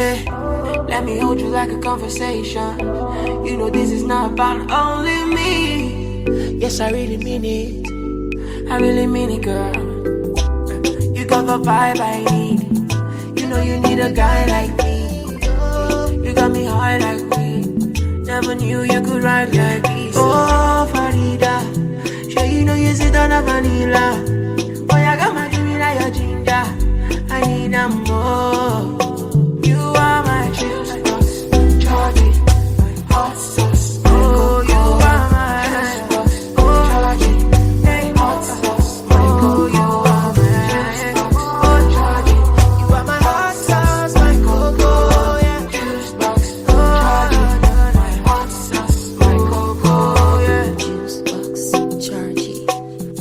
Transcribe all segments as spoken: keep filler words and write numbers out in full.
Let me hold you like a conversation. You know this is not about only me. Yes, I really mean it. I really mean it, girl. You got the vibe I need. You know you need a guy like me. You got me high like weed. Never knew you could ride like this. Oh, Farida, sure you know you sit on a vanilla. Boy, I got my give me like your ginger. I need a more. You are my juice box, Charlie, my hot sauce. Oh, you are my juice box, Charlie, my hot sauce. Oh, you are my juice box, oh, Charlie, you are my hot sauce, my cocoa, yeah. Juice box, oh, Charlie, my hot sauce, my cocoa, yeah. Juice box, Charlie,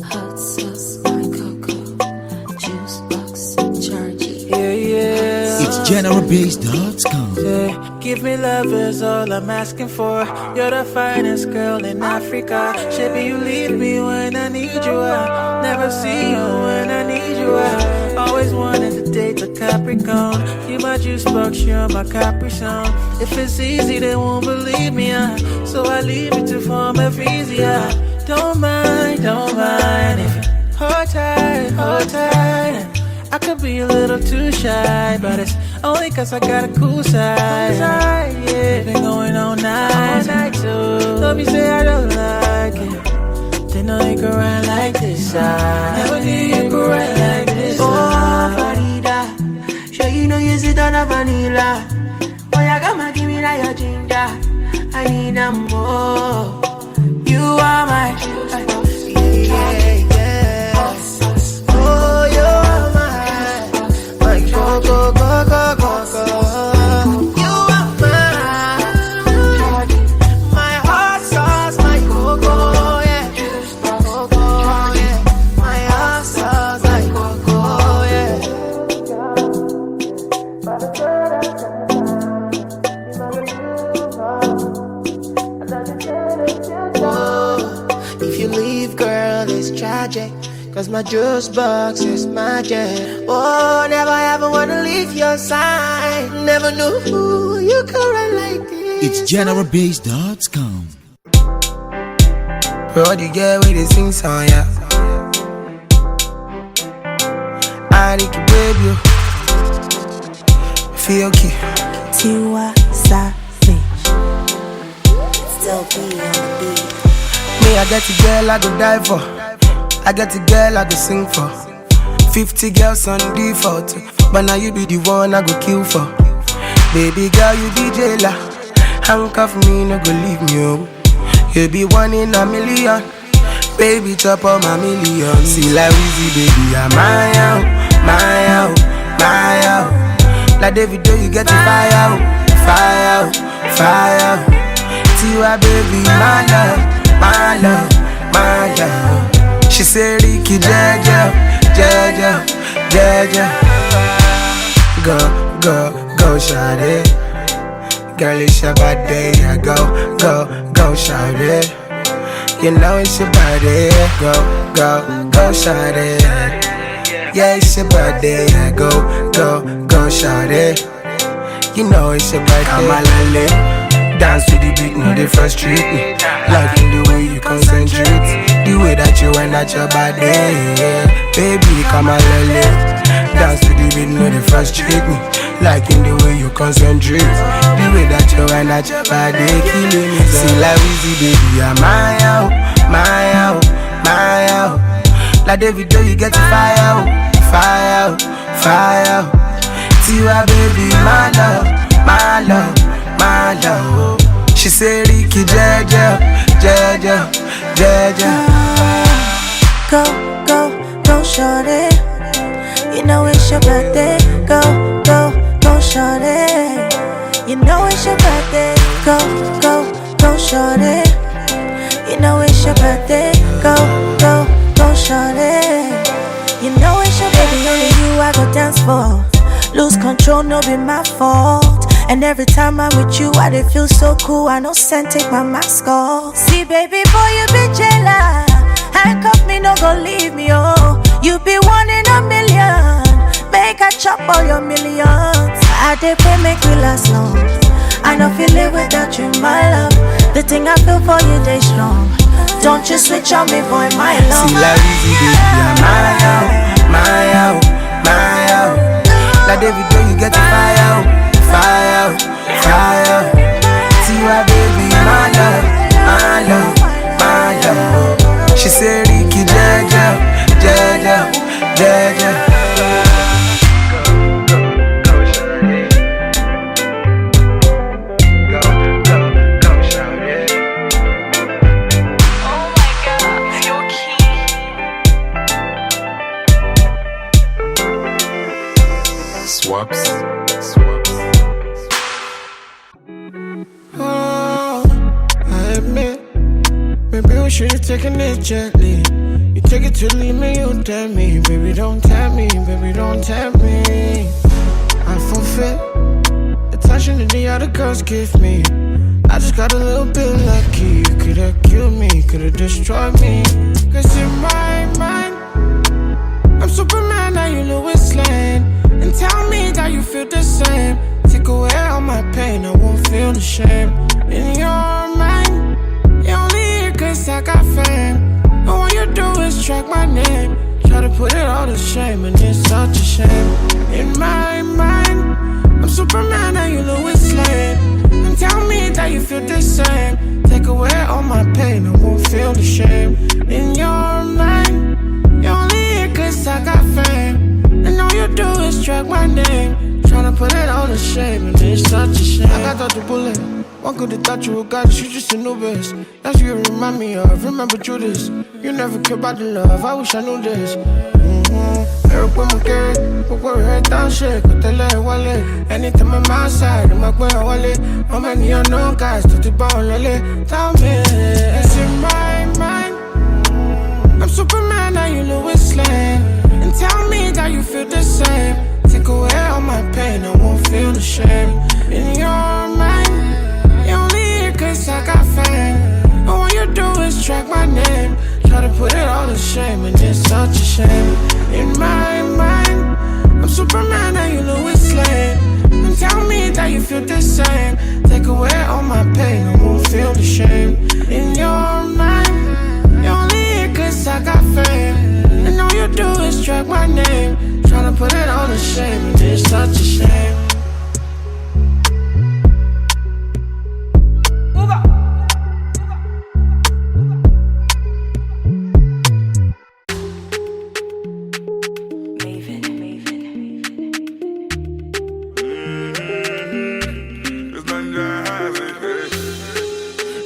hot sauce, my cocoa. Juice box, Charlie. Yeah, yeah. It's generalbase.com. Yeah. Give me love is all I'm asking for. You're the finest girl in Africa. Baby, you leave me when I need you. I never see you when I need you. I always wanted to date a Capricorn. You my juice box, you're my Capri Sun. If it's easy, they won't believe me. Uh, so I leave it to form of easier. Don't mind, don't mind if you hold tight, hold tight. I could be a little too shy, but it's only 'cause I got a cool side. Cool side, yeah. Been going all night, all night too. Don't be say I don't like it. They know you can ride like this. I never knew you could ride like this. Oh, Farida, sure you know you sit on a vanilla. Oh, yeah, come and give me that your ginger. I need a more. You are my juice box. Yeah, yeah. Oh, you are my, my cocoa, cocoa, cocoa. You are my, my hot sauce, my cocoa, yeah. Cocoa, yeah. My hot sauce, my cocoa, yeah. Oh, if you leave, girl, it's tragic. 'Cause my juice box is magic. Oh, never ever wanna leave your side. Never knew you could run like this. It's generalbase.com. Bro, the girl with the sing song, yeah. I need to baby you. Feel key. Tiwa Savage. Still be on the beat. Me, I get the girl I go die for. I get the girl I go sing for. fifty girls on default. But now you be the one I go kill for. Baby girl, you be jailer. Handcuff me, no go leave me, oh. You be one in a million. Baby, chop all my millions. See like Weezy, baby, I'm my out, my out, my out. Like Davido, you get the fire, oh, fire, oh, fire. Tiwa, baby, my love, my love, my love. She say, Ricky, Jeje, Jeje, Jeje. Go, go, go, shawty. Girl, it's your birthday, yeah. Go, go, go, shawty. You know it's your birthday, yeah. Go, go, go, shawty. Yeah, it's your birthday, yeah. Go, go, go, shawty. You know it's your birthday. Come on, Lale. Dance to the beat, no, they frustrate me. Like in the way you concentrate, the way that you wind at your body, yeah. Baby, come on, Lale. Dance to the beat, no, they frustrate me. Like in the way you concentrate, the way that you wind at your body, killing me. See like Weezy, baby, I'm my out, my out, my out. Like Davido, you get the fire, oh, fire, oh, fire. Tiwa, baby, my love, my love, my love. She say, Ricky, Jeje, Jeje, Jeje. Go, go, go, shorty. You know it's your birthday. Go, go, go, shorty. You know it's your birthday. Go, go, go, shorty. You know it's your birthday. Go, go, go, shorty. You know it's your birthday. Baby, only you I go dance for. Lose control, no be my fault. And every time I'm with you, I dey feel so cool. I no send take my mask off. See, baby boy, you be jailer. Handcuff me, no go leave me, oh. You be one in a million. Make I chop all your millions. I They pray make we last long. I know feel it without you, my love. The thing I feel for you, they strong. Don't you switch on me, boy, my love. See, like easy, baby, I'm my out, my out, my out. Like David, though you get the fire, fire, fire. See, my baby, my love, my love, my love. She say, Ricky, Jaja, Jaja, Jaja. Swaps. Swaps. Oh, I admit, maybe we should have taken it gently. You take it to leave me, you tempt me. Baby, don't tempt me, baby, don't tempt me. I forfeit the attention that the other girls give me. I just got a little bit lucky. You could have killed me, could have destroyed me. Cause in my mind, I'm Superman, now you Lois Lane. And tell me that you feel the same. Take away all my pain, I won't feel the shame. In your mind, you only here cause I got fame. And all you do is track my name. Try to put it all to shame, and it's such a shame. In my mind, I'm Superman, now you Lois Lane. And tell me that you feel the same. Take away all my pain, I won't feel the shame. In your mind, you only here cause I got fame. And all you do is track my name. Tryna put it all to shame, and it's such a shame. I got all the bullet. One could have thought you were God, you just a new base. That's what you remind me of. Remember Judas. You never care about the love. I wish I knew this. Mm-hmm. Every woman care, but we're head down shit. Could they let it wallet? Anytime I'm outside, I'm like, where I wallet? How many unknown guys to the ball? Tell me, it's in my mind. I'm Superman, now you Lois Lane. And tell me that you feel the same. Take away all my pain, I won't feel the shame. In your mind, you only here cause I got fame. And all you do is track my name. Try to put it all to shame, and it's such a shame. In my mind, I'm Superman, now you Lois Lane. And tell me that you feel the same. Take away all my pain, I won't feel the shame. In your mind, you only here cause I got fame. And all you do is track my name. Tryna put it all to shame, and it's such a shame.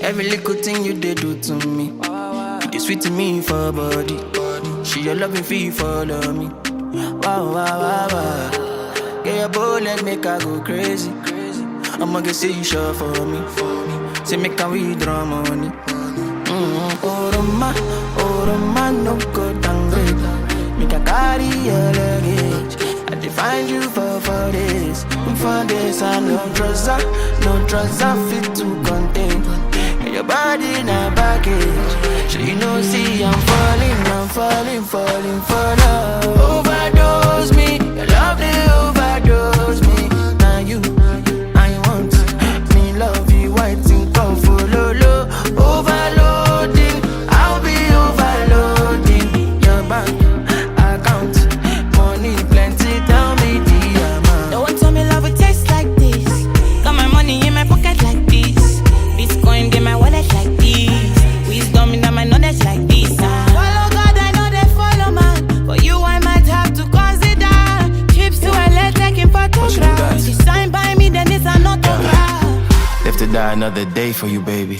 Every little thing you dey do to me, it dey sweet me for body. She your loving fee follow me. Wow, wow, wow, wow. Yeah, your bold leg make I go crazy. I'ma get say you sure for me. Say make I withdraw money. Mm, Oroma, Oroma, no go downgrade. Make I carry your luggage. I dey find you for four days, four days. I no trouser, no trouser fit to contain. And your body na baggage. So you know, see, I'm falling, I'm falling, falling for love. Overdose me, your love they overdose me. Now you I want me love you, I think of Fololo. Overloading, I'll be overloading your bank account. Money plenty, tell me the amount. Don't tell me love would taste like this. Got my money in my pocket like this. Bitcoin in my wallet like this. Wisdom in my knowledge like this. Ah. Follow God, I know they follow man. For you, I might have to consider. Trips to L A taking photographs. She signed by me, then it's an autograph. Live to die another day for you, baby.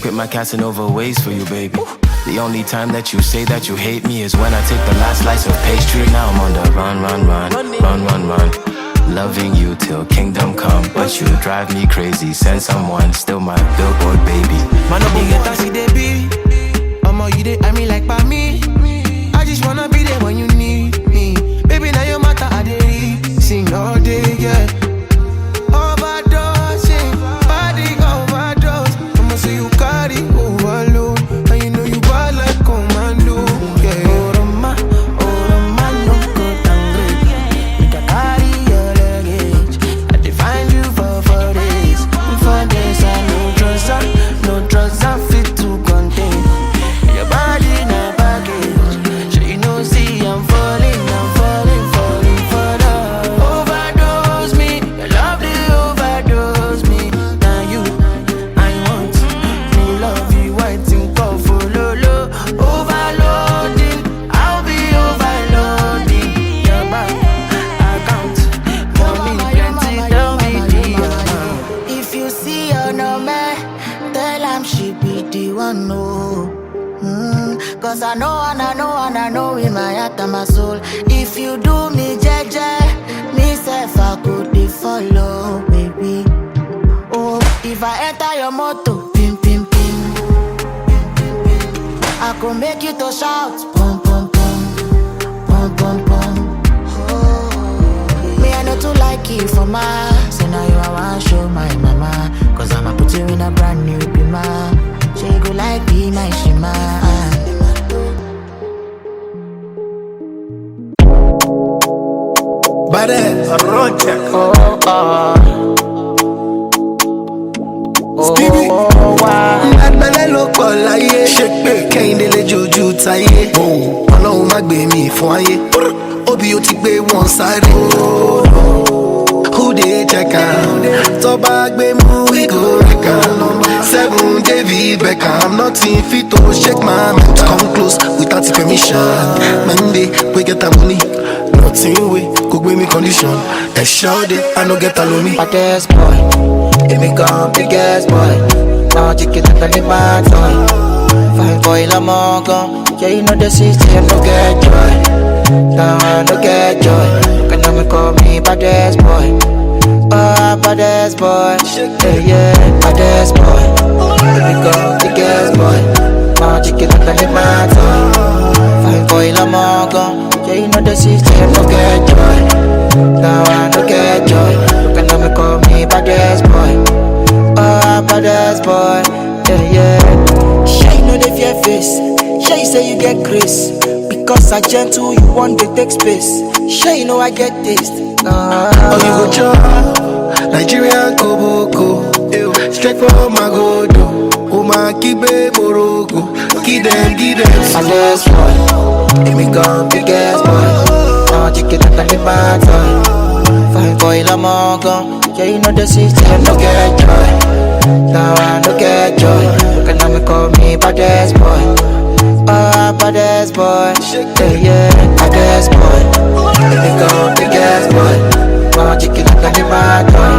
Quit my Casanova ways for you, baby. The only time that you say that you hate me is when I take the last slice of pastry. Now I'm on the run, run, run, run, run, run. Loving you till kingdom come, but you drive me crazy. Send someone, still my billboard baby. Man, no go get as e dey be. Omo, you dey eye me like pa me. I just wanna be there when you need me. Baby, now your matter I dey read. Sing all day, yeah. Overdosing, body overdose. I'ma say you carry overload, and you know you bad like commando. Yeah. Oroma, Oroma, no go downgrade. Make I carry your luggage. I dey No. Mm, cause I know and I know and I know in my heart and my soul. If you do me jeje, me self I could dey follow, baby. Oh, if I enter your motor, pim pim pim, I go make you to shout, pum pum pum, pum pum pum. Oh, me I know too like you for my, so now you I want show my mama, cause I'ma put you in a brand new bima. She go like be my shima. Bad ass. Run check. Oh, oh. Stevie. Oh, wow. Agbẹ́lẹ́ ló pọ̀ láyé. Ṣé pé kẹ́hìndé lè jojú táyé? Ọlọ́run má gbé mi fún ayé. Obi ó ti gbé wọn sáré. Who dey check am? Tó bá gbé mú, we go wreck am. Seven David Beckham, nothing fit to shake my mental. Come close without permission. Monday, we get the money. Nothing we could give me condition. A sure day, I no get a lomi. Baddest boy, if me gone biggest boy. Now you can tell me my toy. Fine boy, I'm all gone. Yeah, you know the system, no get joy. Now I no get joy. Look at me, call me baddest boy. Ah, baddest boy. Yeah, yeah, baddest boy. Let me go, biggest boy. Now you can tell me my toy. Fine boy, I'm all gone. Yeah, you know the system, no get joy. Now I no get joy. Look at me, call me baddest boy. Ah, baddest boy. Yeah, yeah. Shey you know the fear face. Shey you say you get grace. Because I gentle, you want to take space. Shey you know I get taste. Nah. Oh, you go chop Nigerian koboko. Ew. Straight from Magodo. Oma kibe morogo. Give them, give them. Baddest boy. If me gone biggest boy. Now you can tell me my toy. Fine boy, I'm all gone. Yeah, you know the system, no get joy. Now I no get joy. Look at me, call me baddest boy. Ah, baddest boy. Yeah, yeah, baddest boy. Let me go, biggest boy. Now you can tell me my toy.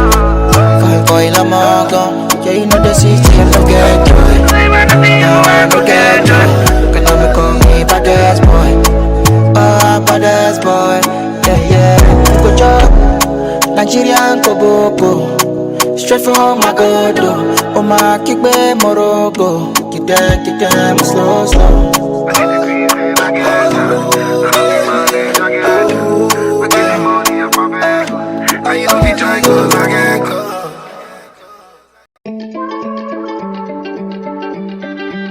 Fine boy, I'm all gone. Yeah, you know the system, no get joy. Now I no get joy. Look at me, call me baddest boy. Ah, baddest boy. Yeah, yeah. You go chop Nigerian koboko. Straight from Magodo. Oma kibe morogo. Kide, kide, slow, slow.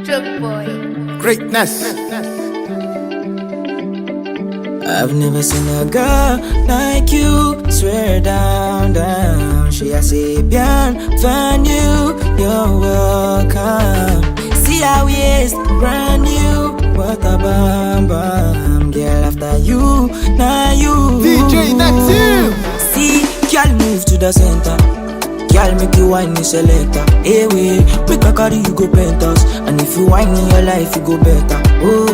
Choke boy. Greatness. I've never seen a girl like you. Swear down, down. She a Sabian, find you, you're welcome. See how we is brand new. What a bam bam. Girl, after you, now you. D J Neptune. See, girl, move to the center. Girl, make you wine me selector. Hey, wait, make I carry you go penthouse. And if you wine in your life, you go better. Oh,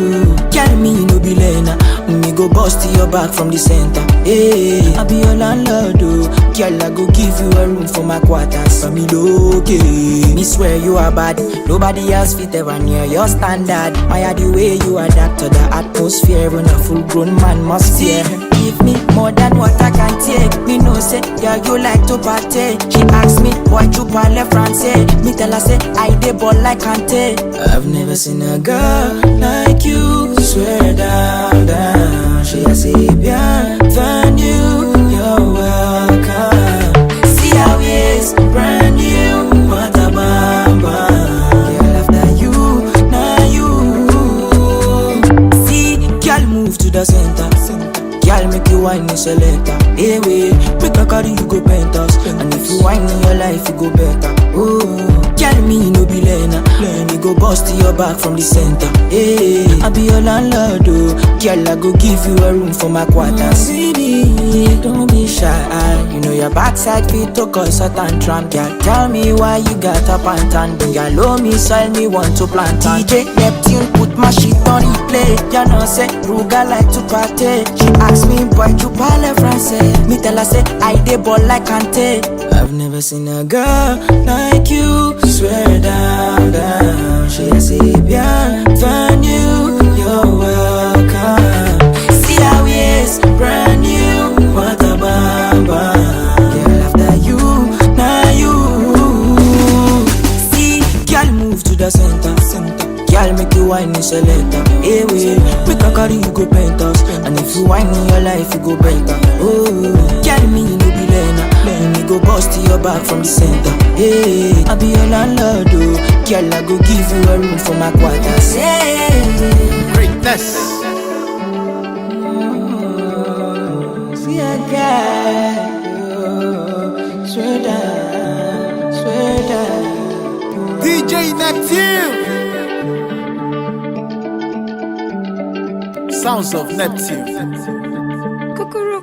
girl, me no be learner. Me go bust your back from the center. Hey, I be your landlord, oh. Girl, I go give you a room for my quarters. Me low key. Me swear you are bad. Nobody else fit ever near your standard. I had the way you adapt to the atmosphere when a full grown man must fear. Give me more than what I can take. Me know say, yeah, you like to party. She ask me, why you parle français? Me tell her say, I dey ball like Kante. I've never seen a girl like you. Swear down, down. She a say, bien, find you, you're welcome. See how it's brand new. What a bam bam. Girl, after you, now you. See, girl, move to the center. Girl, make you wine me selector. Hey, wait, make I carry you go penthouse. And if you wine in your life, you go better. Oh, girl, me no be learner. Me go bust your back from the center. Hey, I be your landlord, oh. Girl, I go give you a room for my quarters. Baby, don't be shy. Yeah, you know your backside fit to cause a tantrum. Girl, tell me why you got up and tan. Bungalow me, soil me, want to plant on. D J Neptune put my shit on replay. You know say Ruga like to party. She ask me, "Boy, tu parles français?" Me tell her say, "I dey ball like Kante." I've never seen a girl like you. Swear down, down. She a say, "Bienvenue, you're welcome." See her waist, brand new. What a bam bam. Girl, after you, now you. See, girl, move to the center, center. Girl, make you wine me selector. Hey, wait, make I carry you go penthouse. And if you wine me, your life you go better. Oh, girl, me no be learner. Me go bust your back from the center. Hey, I be your landlord, oh. Girl, I go give you a room for my quarters. Hey. Greatness. See a guy, oh, swear down, swear down. D J Neptune. Sounds of Neptune. Cuckoo.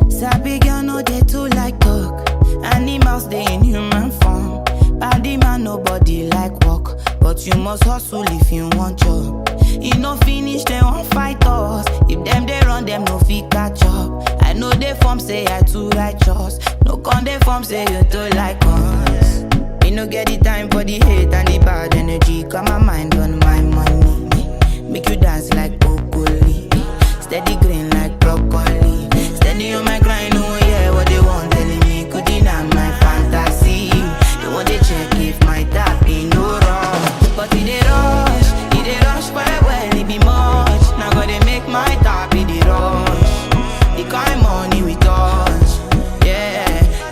Sabi girl no dey too like talk. Animals dey in human form. Body man nobody like work, but you must hustle if you want job. E no finish, dem wan fight us. If dem dey run, dem no fit catch up. I no dey form say I too righteous. No con dey form say you too like us. Me no get the time for the hate and the bad energy. Got my mind on my money. Make you dance like broccoli. Steady green like broccoli. Steady on my grind, oh yeah, what they want telling me. Could deny my fantasy. They want to check if my tap in no wrong. But it dey rush, it dey rush well well, it be much. Now go dey make my tap, it dey rush. The kind money we touch, yeah.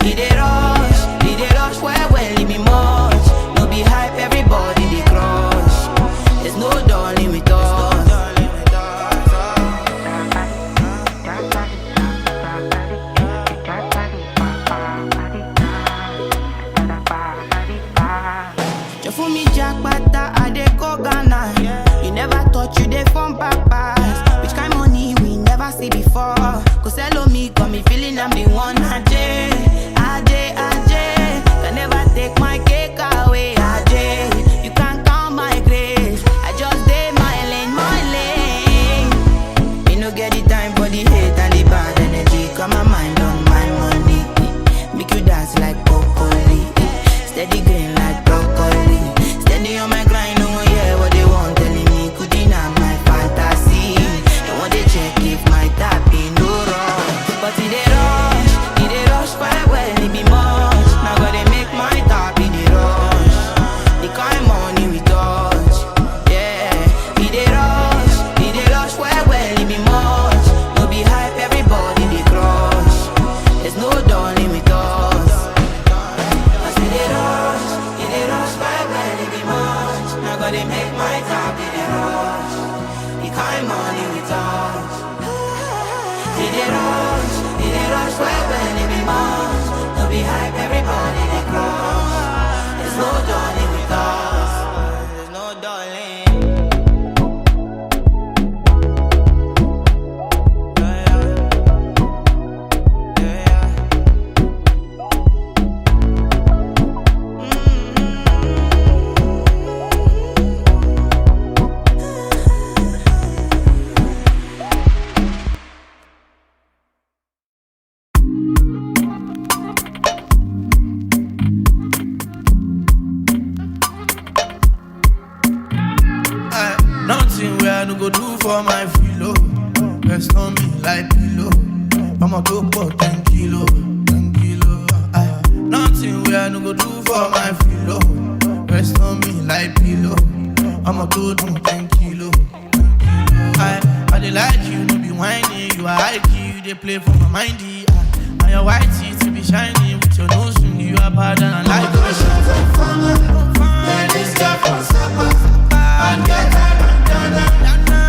It dey rush, it dey rush well well, it be much. No be hype, everybody dey crush. There's no darling with us. Jefumi Jakpata, I dey go Ghana. You never thought you dey form papas. Which kind money we never see before. Go sell me, got me feeling I'm the one. Ajay, Ajay, Ajay. Can never take my cake away. Ajay, you can't count my grace. I just dey my lane, my lane. Me no get the time for the hate and the bad energy. Got my mind on my money. Make you dance like broccoli. Steady green like broccoli. Steady on my grind, oh yeah, what they want telling me. Could deny my fantasy. They want to check if my tap in no wrong. But it dey rush, it dey rush well well, it be much. Now go dey make my tap, it dey rush. The kind money we touch, yeah. It dey rush, it dey rush well well, it be much. No be hype, everybody dey crush. There's no darling with us. As it dey rush, it dey rush well well, it be much. Now go dey make my tap, it dey rush. The kind money we touch. It dey rush, it dey rush well well, it be much. No be hype, everybody dey crush. There's no darling with us. There's no darling. Yeah, yeah. Yeah, yeah. Aye, nothing where I no go do for my filo. Rest on me like pillow. I'ma go for ten kilo, ten kilo. Aye, nothing where I no go do for my filo. Rest on me like pillow. I'ma go do ten kilo. I, I dey like you, no be whiny. You are high key, you dey play for my mind. Ah, and your white teeth be shiny with your nose ring. You are bad and I like you. This girl from Sapa, and get her and Ghana.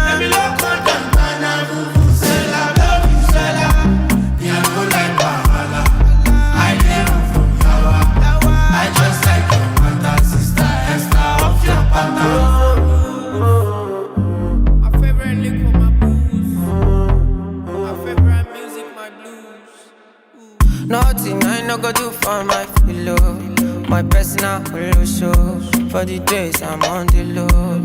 Let me look on them, Ghana. Vuvuzela, love you, Zela. Me, I no like wahala. I dey run from yawa. So for the days I'm on the low.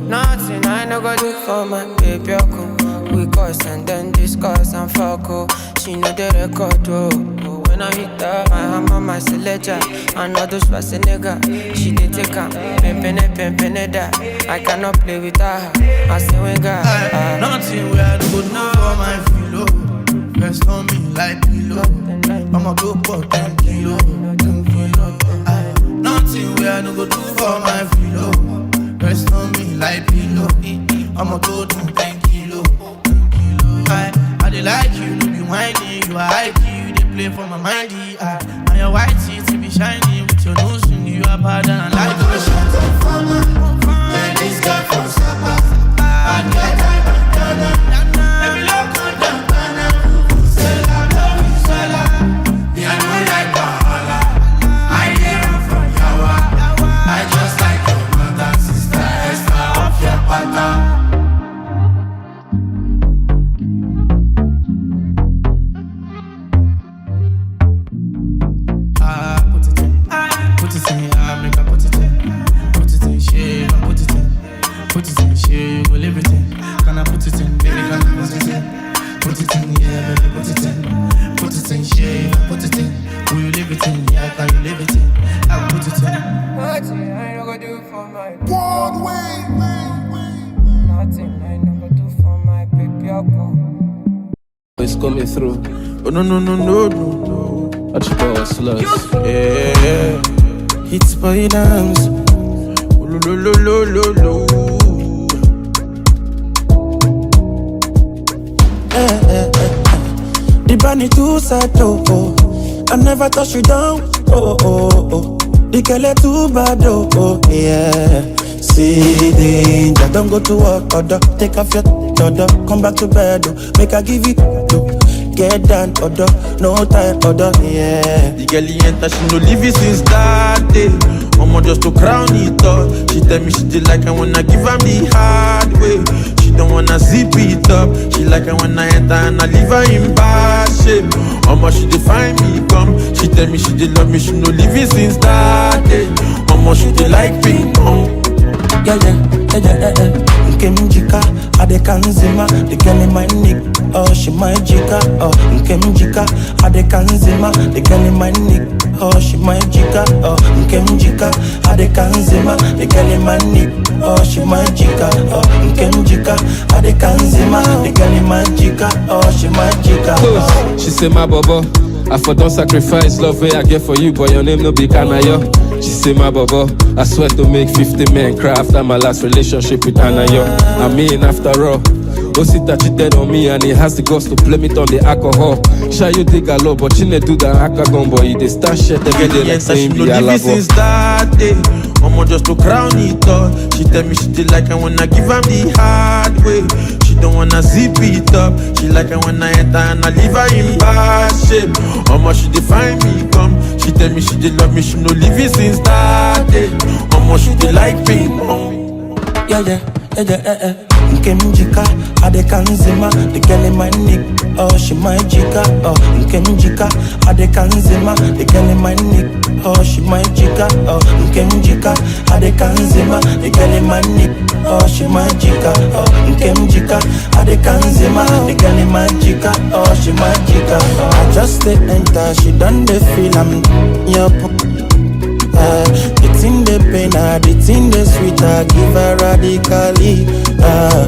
Nothing I no go do for my baby, oh. We cuss and then discuss and fuck, oh. She know the record, oh. When I hit her, my hammer, my selector, and all those Schwarzenegger. She dey take am, pimpin' it, pimpin' it that. I cannot play with her. I say we got, ah. Nothing where I go do for my filo. Rest on me like pillow. I'ma go for ten kilo, ten kilo. Ah, nothing where I no go do for my filo. Rest on me like pillow. I'ma go do ten kilo, ten kilo. I, I dey like you, no be whiny. You are I Q, you dey play for my mind. Ah, and your white teeth be shiny with your nose ring. You are bad and I like you. Shut up, farmer. Man, this guy from Sapa. Bad guy, type of Ghana. Baby, look on the banana. Sell out, love you, sell out. Me, I don't like wahala. I hear from Yawa. I just like your mother, sister, Esther, off your pattern. Ah, put it in, put it in, ah, make I put it in, put it in, shave and put it in, put it in, shave, you go live it in. Can I put it in, baby, can I put it in? Put it in, yeah, baby, put it in, put it in, shave and put it in. Will you live it in? Yeah, can you live it in? I put it in. Nothing I no go do for my Broadway. Nothing I no go do for my baby, I go. It's coming through. Oh no no no no no no. Archie Power Slugs. Yeah. Hits by dance. Oh, lo, lo, lo, lo, lo, lo. Eh, eh, eh, eh. The bunny too sad, oh, oh. I never touch you down, oh, oh, oh. The girl is too bad, oh, oh, yeah. See danger, don't go to work, order. Take off your order, come back to bed, oh. Make I give you to get down, order. No time, order, yeah. The girl he enter, she no leave it since that day. Omo just to crown it all. She tell me she did like I wanna give am the hard way. She don't wanna zip it up. She like I wanna enter and I leave her in bad shape. Omo she dey find me come. She tell me she did love me, she no leave it since that day. Omo she dey like ping pong. Yeah, yeah, yeah, yeah, yeah, yeah. Nke m jika, ade ka nzima, the girl in my neck. Oh, she my jika, oh, nke m jika, ade ka nzima, the girl in my neck. Oh, she my jika, oh, nke m jika, ade ka nzima, the girl in my neck. Oh, she my jika, oh, nke m jika, ade ka nzima, the girl in my jika. Oh, she my jika, oh. She say my bobo, I for don sacrifice love wey I get for you, but your name no be Kanayo. She say my bobo, I swear to make fifty men cry after my last relationship with Anayo. I mean after all, Osita cheated on me and he has the guts to blame it on the alcohol. Shayo dey galore, but she no do that akagon boy. He dey start shit every day like say him be Alabo. Since that day, Omo just to crown it all. She tell me she did like I wanna give am the hard way. She don't wanna zip it up. She like I wanna enter and I leave her in bad shape. Omo she dey find me come. She tell me she did love me, she no leave it since that day. Omo she dey like ping pong. Yeah, yeah, yeah, yeah, yeah, yeah. Nke m jika, ade ka nzima, the girl in my neck. Oh, she my jika, oh, nke m jika, ade ka nzima, the girl in my neck. Oh, she my jika, oh, nke m jika, ade ka nzima, the girl in my neck. Oh, she my jika, oh, nke m jika, ade ka nzima, the girl in my jika. Oh, she my jika, oh. I just dey enter, she done dey feel am. Yup. Uh, the thing dey pain her, the thing dey sweet her, give her radically. Uh,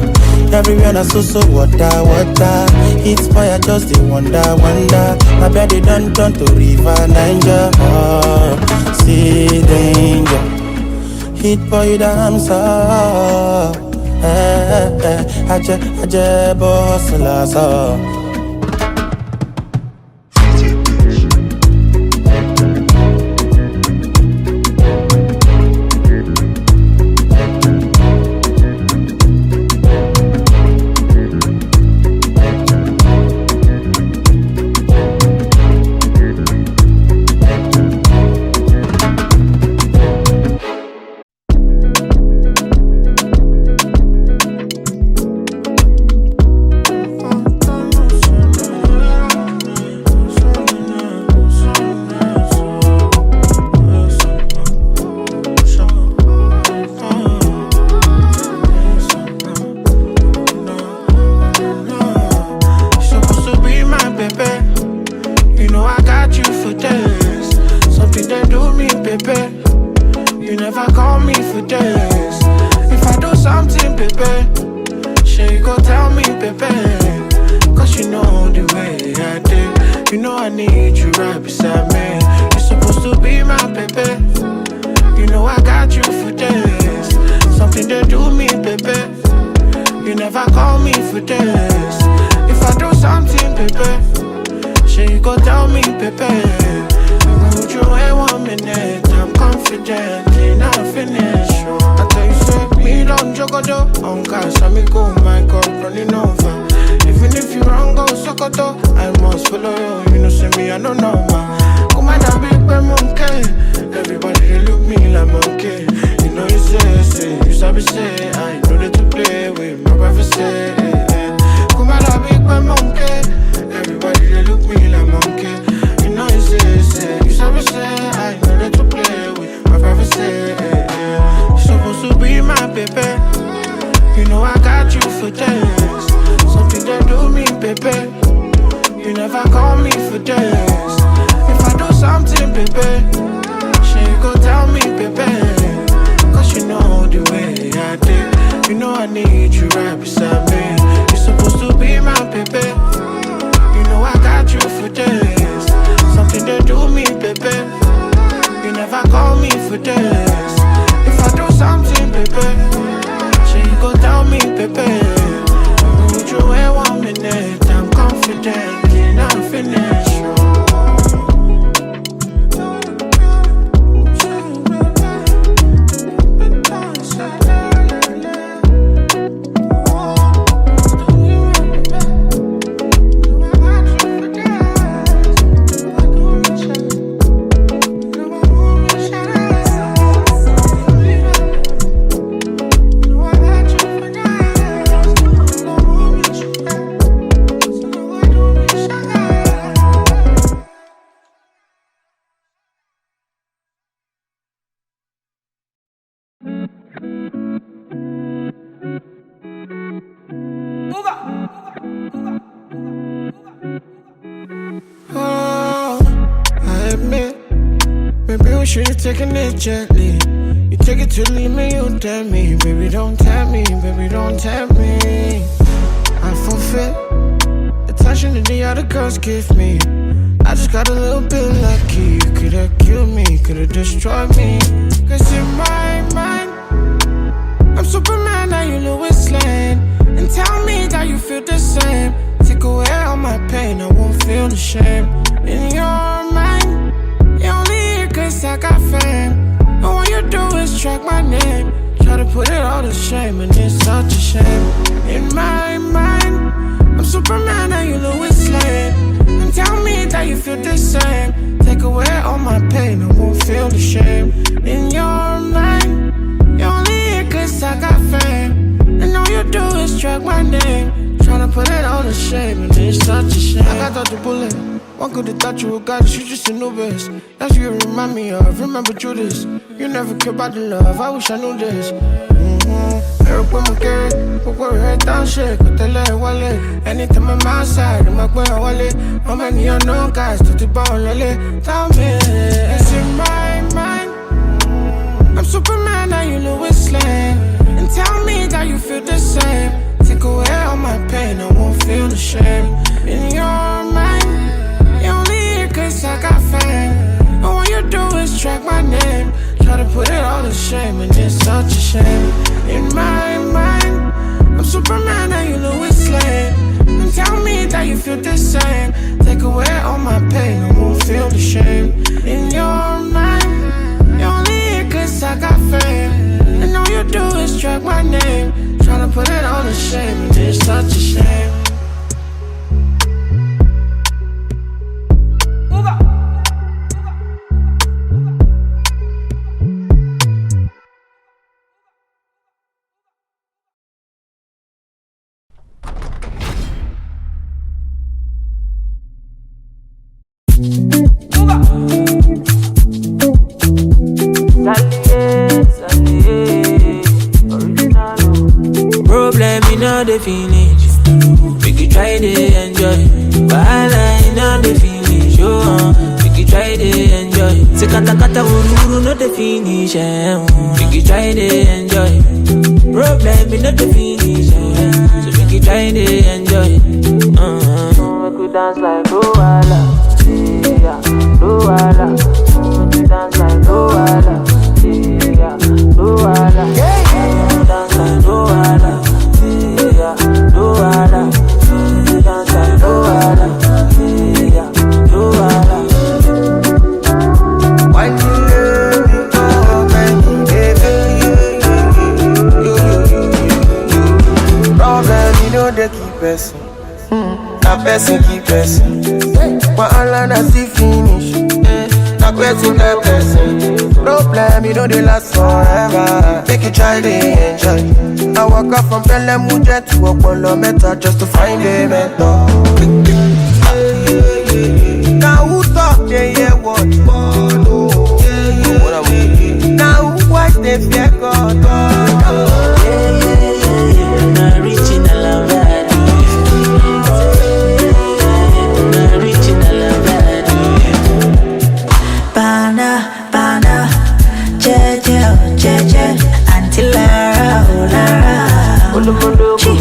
everywhere na so so water, water. It's fire, just dey wonder, wonder. My body don turn to river Niger. Uh, see danger. Hit boy, you the answer. Eh, eh, eh. Aje, aje, boss, la, so. You never call me for this. If I do something, baby, she go tell me, baby. Cause you know the way I do. You know I need you right beside me. You're supposed to be my baby. You know I got you for this. Something they do me, baby. You never call me for this. If I do something, baby, she go tell me, baby. Would you wait one minute? I'm confident in I finish. I tell you, say, me don't jogodo. On gas, I me go, my cup running over. Even if you wrong, go Sokoto. I must follow you. You know, see me, I know no man. Come on, that big boy monkey. Everybody they look me like monkey. You know, you say, say, you sabi say, I know they to play with my prophecy. Come on, that big boy monkey. Everybody they look me like monkey. You know, you say, say, you sabi say, I know they to play with my prophecy. Supposed to be my baby. You know I got you for days. Something they do me, baby. You never call me for days. If I do something, baby, she go tell me, baby. Cause you know the way I do. You know I need you right beside me. You're supposed to be my baby. You know I got you for days. Something they do me, baby. You never call me for days. If I do something, baby, she go tell me, baby. Would you wait one minute? I'm confident in I finish. Oh, I admit, maybe we should have taken it gently. You take it to the limit, you tempt me. Baby, don't tempt me, baby, don't tempt me. I forfeit the attention that the other girls give me. I just got a little bit lucky. You could have killed me, could have destroyed me. Cause in my mind, I'm Superman, now you Lois Lane. And tell me that you feel the same. Take away all my pain, I won't feel the shame. In your mind, you only here cause I got fame. And all you do is track my name. Try to put it all to shame, and it's such a shame. In my mind, I'm Superman, now you Lois Lane. And tell me that you feel the same. Take away all my pain, I won't feel the shame. In your mind, you only here cause I got fame. And all you do is track my name. Tryna put it all to shame, and it's such a shame. I got all the bullet. One could have thought you were God, you just a novice. That's what you remind me of. Remember Judas. You never care about the love. I wish I knew this. Mm-hmm. Ẹ̀rù pé mo kéré, gbogbo rẹ̀ tá ń ṣe kò tẹ́lẹ̀ wálé. Anytime I'm outside, I'm like, where I wallet. How many unknown guys to the ball? Tell me, it's in my mind. I'm Superman, now you Lois Lane. And tell me that you feel the same. Take away all my pain, I won't feel the shame. In your mind, you only here cause I got fame. And all you do is track my name. Try to put it all to shame, and it's such a shame. In my mind, I'm Superman, now you Lois Lane. And tell me that you feel the same. Take away all my pain, I won't feel the shame. In your mind, you only here cause I got fame. And all you do is track my name. Tryna put it all to shame, and it's such a shame. Problem in all the finish. Make you try to enjoy. Wahala in all the finish. Oh, uh, make you try to enjoy. Take Kata kata wuru wuru no dey finish, eh. Make you try dey enjoy. Problem e no dey finish, eh. So make you try dey enjoy. Uh-huh. Make we dance like Luala, yeah, Luala. Make we dance like Luala, yeah, Luala. Make we dance like Luala, yeah, Luala. Make we dance like Luala, yeah, Luala. Why you let me go, baby, baby? Problem, you know they keep person. Na person keep person. Wahala na still finish. Na person get person. Problem, you know they last forever. Make you try dey enjoy. I walk up from Pelemu jet to Okpolo Meta just to find a mentor. Now who talk they hear what? Now who watch they fear God? Na reaching Alava. Na reaching Alava. Bana, bana, jeje, oh, jeje, Auntie Lara, oh, Lara. Chi.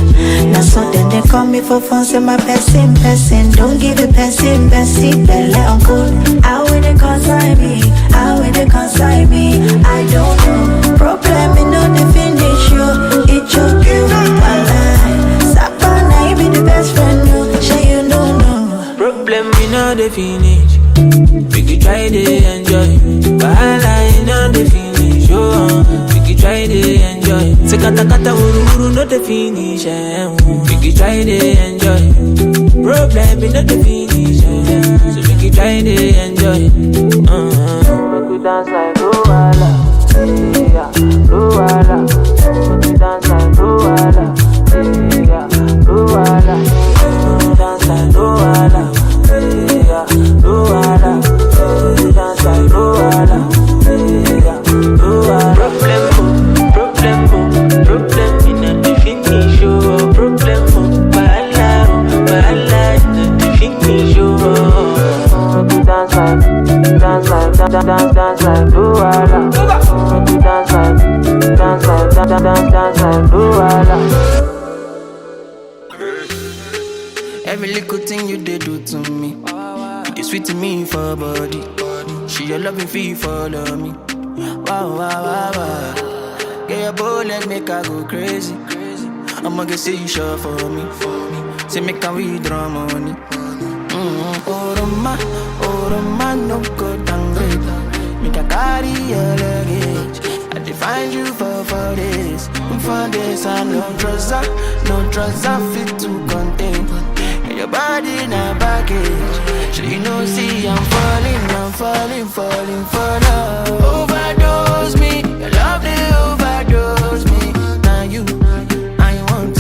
Na so then they call me for phone, say my person, person. Don't give a person, person, belle uncle. How will they concern me? How will they concern me? I don't know. Problem, you know, they finish you. It took you, my life. Sapana, you be the best friend, you. Say you don't know. Problem we no dey finish. Make you try dey enjoy. Wahala e no dey finish. Oh, make you try dey enjoy. Say kata kata wuru wuru no dey finish. Eh. Make you try dey enjoy. Problem e no dey finish. Eh. So make you try dey enjoy. Uh-huh. Make we dance like Luala, yeah, Luala. Make we dance like Luala, yeah, Luala. Make we dance like Luala, yeah, Luala. Make we dance like Luala, yeah, Luala. Problem, oh, problem, oh, problem, in a definition. Problem, oh, wahala, oh, wahala, in a definition. Make we dance like, dance like, da- da- dance, dance like Luala. Make we dance like, dance like, da- da- dance, dance like Luala. Every little thing you dey do to me, you dey sweet me for body. She your loving feel follow me. Wow, wow, wow, wow. Get your bullet make I go crazy. I'ma get say you sure for me, for me. Say make I withdraw money. Mm-hmm. Oroma, Oroma, no go downgrade. Make I carry your luggage. I dey find you for four days. For days, I no trouser, no trouser fit to contain. And your body na baggage. So you know, see, I'm falling, I'm falling, falling for love. Overdose me, your love they overdose me. Now you, I want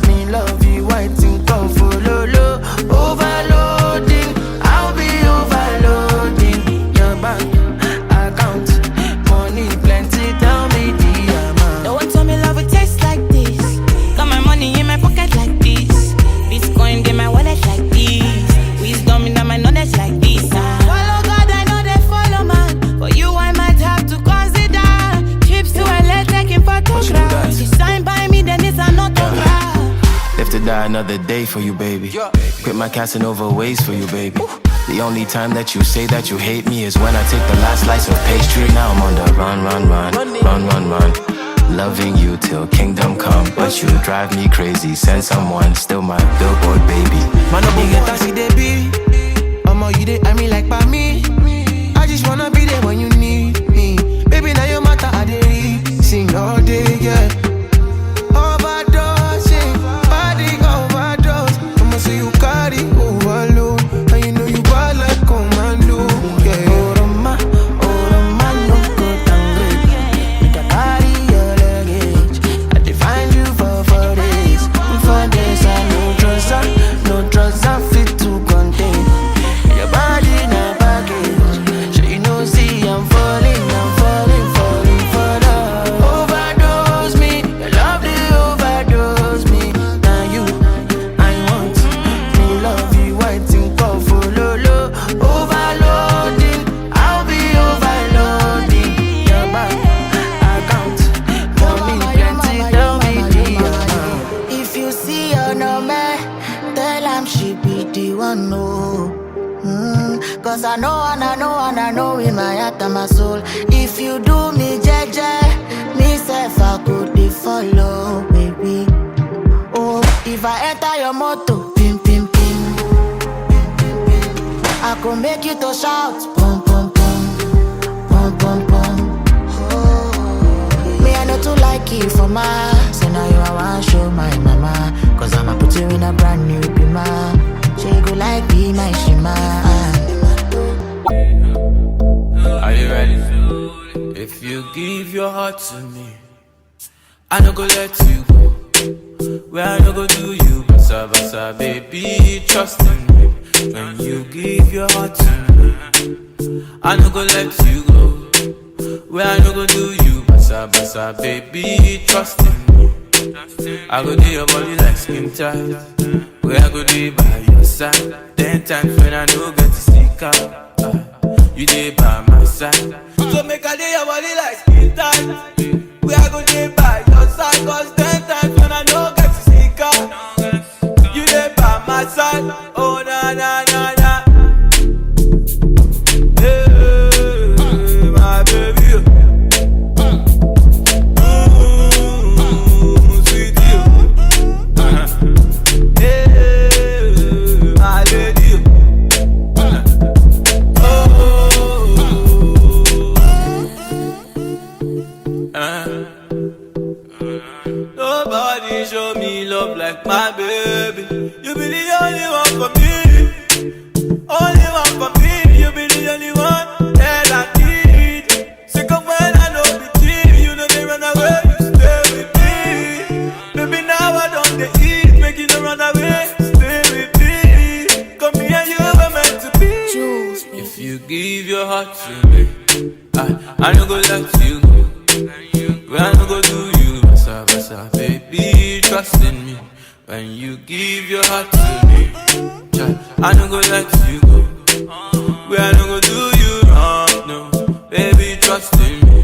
me love you, white in come for lolo. Overloading, I'll be overloading your bank account. Money plenty, tell me the amount. Don't want tell me love will taste like this. Got my money in my pocket like this. Bitcoin in my wallet like this. Wisdom in my knowledge like this. Ah. Follow God, I know they follow man. For you, I might have to consider. Trips to L A taking photographs. She signed by me, then it's an autograph. Live to die another day for you, baby. Quit my Casanova ways for you, baby. The only time that you say that you hate me is when I take the last slice of pastry. Now I'm on the run, run, run, run, run, run. Loving you till kingdom come, but you drive me crazy. Send someone, still my billboard baby. Man, no be get as e dey be. Omo, you dey eye me like pa me. I just wanna be there when you need me. Baby, now your matter I dey read. Sing all day, yeah. Overdosing, body overdose. I'ma say you carry overload, and you know you bad like commando. Yeah. Oroma, Oroma, no go downgrade. Make I carry your luggage. I dey find you for four days. For days, I no trouser, no trouser fit to contain. Your body na baggage. Oh, mm, cause I know and I know and I know in my heart and my soul. If you do me jeje, me self I could be follow, baby. Oh, if I enter your motor, pim pim pim, I go make you to shout, pum pum pum, pum pum pum. Oh, me I know too like you for my, so now you I want show my mama, cause I'ma put you in a brand new bima. She go like be my shima. Are you ready? If you give your heart to me, I no go let you go. Where I no go do you, basa basa, baby, trust in me. When you give your heart to me, I no go let you go. Where I no go do you, basa basa, baby, trust in me. I go do your body like skin tight. Where I go do by your side. Ten times when I no get to stick out, ah, you dey by my side. So make I do your body like skin tight. Where I go do by your side, cause ten times when I no get to stick out, you dey by my side. Oh na na na na. Hey, my baby. Mm, sweetie. Hey, my lady. Oh. Uh, nobody show me love like my baby. You be the only one for me. Only one for me. You be the only one that I need. Sick of when I know the kid. You know they run away. You stay with me. Baby, now I don't dey eat. Make you no run away. Stay with me. Come here, you were meant to be. If you give your heart to me, I, I no go let you go. When I no go do you, basa basa, baby, trust in me. When you give your heart to me, child, I no go let you go. When I no go do you wrong, no, baby, trust in me.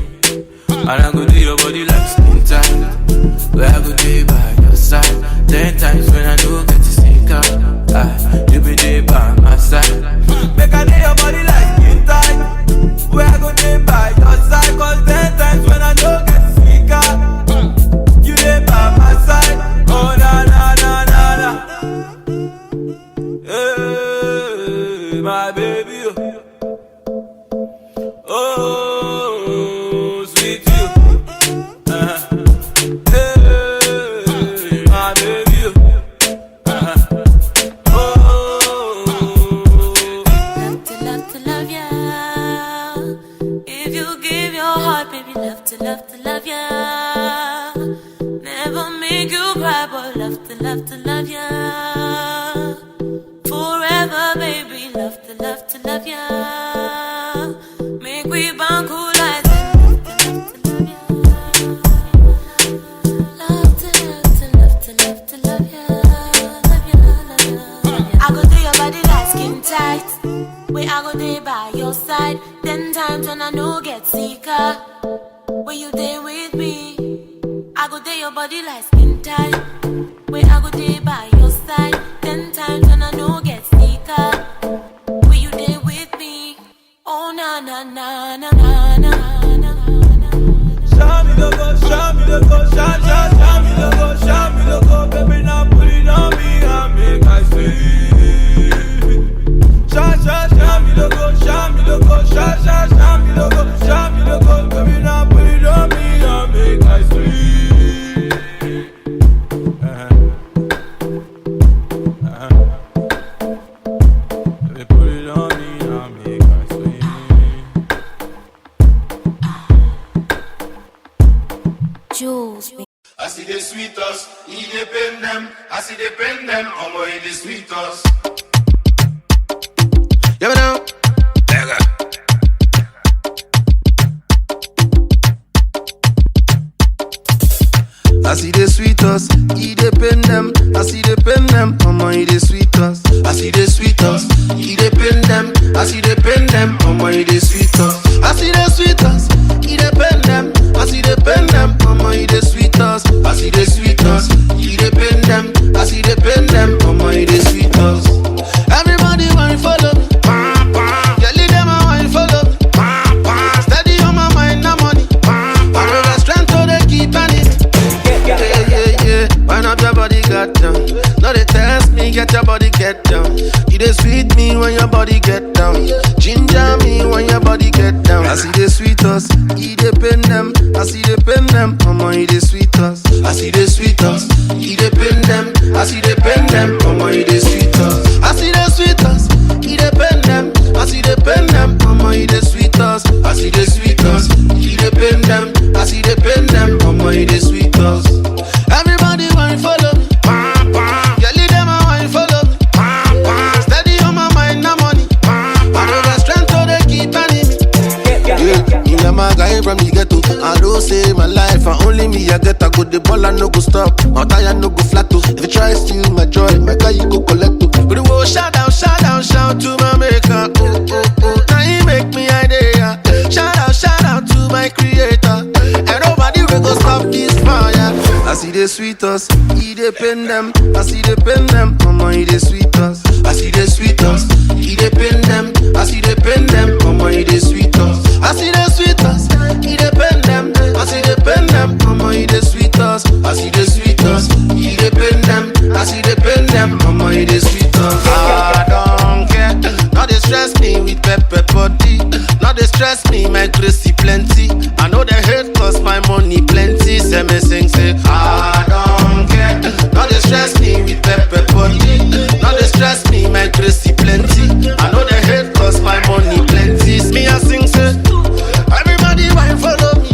And I go do your body like skin tight. Where I go dey by your side. Ten times when I no get to stick out, ah, you be there by my side. Make I do your body like skin tight. Where I go dey by your side. Cause ten times when I no get to stick out, you dey by my side. Oh na na na na na. Hey, my baby. Oh. Oh, sweet you. Uh-huh. Hey, my baby. Uh-huh. Oh. Love to love to love ya. If you give your heart, baby, love to love to love ya. Never make you cry, but love to love to love ya. Forever, baby, love to love to love ya. Make we bond cool like love to love to love ya. Love to love to love to love to love ya. Love ya, love ya, love ya. I go do your body like skin tight. Where I go dey by your side. Ten times when I no get sicker. When you dey with me, I go dey your body like skin tight. Where I go dey by your side. Ten times when I no get sicker. When you dey with me, oh na na na na na na na. Show me the go, show me the go, show, show, show me the go, show me the go, baby, now put it on me and make I see. Show, show, show me the go, show me the go, show, show, show me the go, show me the go, baby, now put it on me and make I see. Uh-huh. Uh-huh. Baby, put it on me and make I see. Jules. As e dey sweet us, e dey pain them. As e dey pain them, omo, e dey sweet us. Yeah, now. As e dey sweet us, e dey pain them. As e dey pain them, omo, e dey sweet us. As e dey sweet us, e dey pain them. As e dey pain them, omo, e dey sweet us. As e dey sweet us, e dey pain them. As e dey pain them, omo, e dey sweet us. As e dey sweet us, e dey pain them. As e dey pain them, omo, e dey sweet us. Everybody E dey pain them, as e dey pain them, omo e dey sweet us. As e dey sweet us, e dey pain them, as e dey pain them, omo e dey sweet us. As e dey sweet us, e dey pain them, as e dey pain them, omo e dey sweet us. As e dey sweet us, e dey pain them, as e dey pain them, omo e dey sweet us. Everybody wine follow me, pam pam. Girl, dem a wine follow me, pam pam. Steady on my mind, na money, pam pam. I know the strength to dey keep enemy. Yeah, me and my guy from the ghetto. I know say my life, and only me I get. I go the ball, I no go stop. My tire no go flat too. If you try steal my joy, my guy you go collect too. But the world shout out, shout out, shout to my maker. Oh, oh, oh, now he make me idea. Shout out, shout out to my creator. And nobody will go stop this fire. As e dey sweet us, e dey pain them. As e dey pain them, omo e dey sweet us. As e dey sweet us, e dey pain them. As e dey pain them, omo e dey sweet us. As e dey sweet us, e dey pain them. As e dey pain them, omo e dey sweet us. As e dey sweet us, e dey pain them. As e dey pain them, omo e dey sweet us. I don't care. No dey stress me with pepper body. No dey stress me, my crazy plenty. I know they hate cause my money plenty. Say me sing say I don't care. No dey stress me with pepper body. No dey stress me, my crazy plenty. I know they hate cause my money plenty. Me I sing say everybody wine follow me.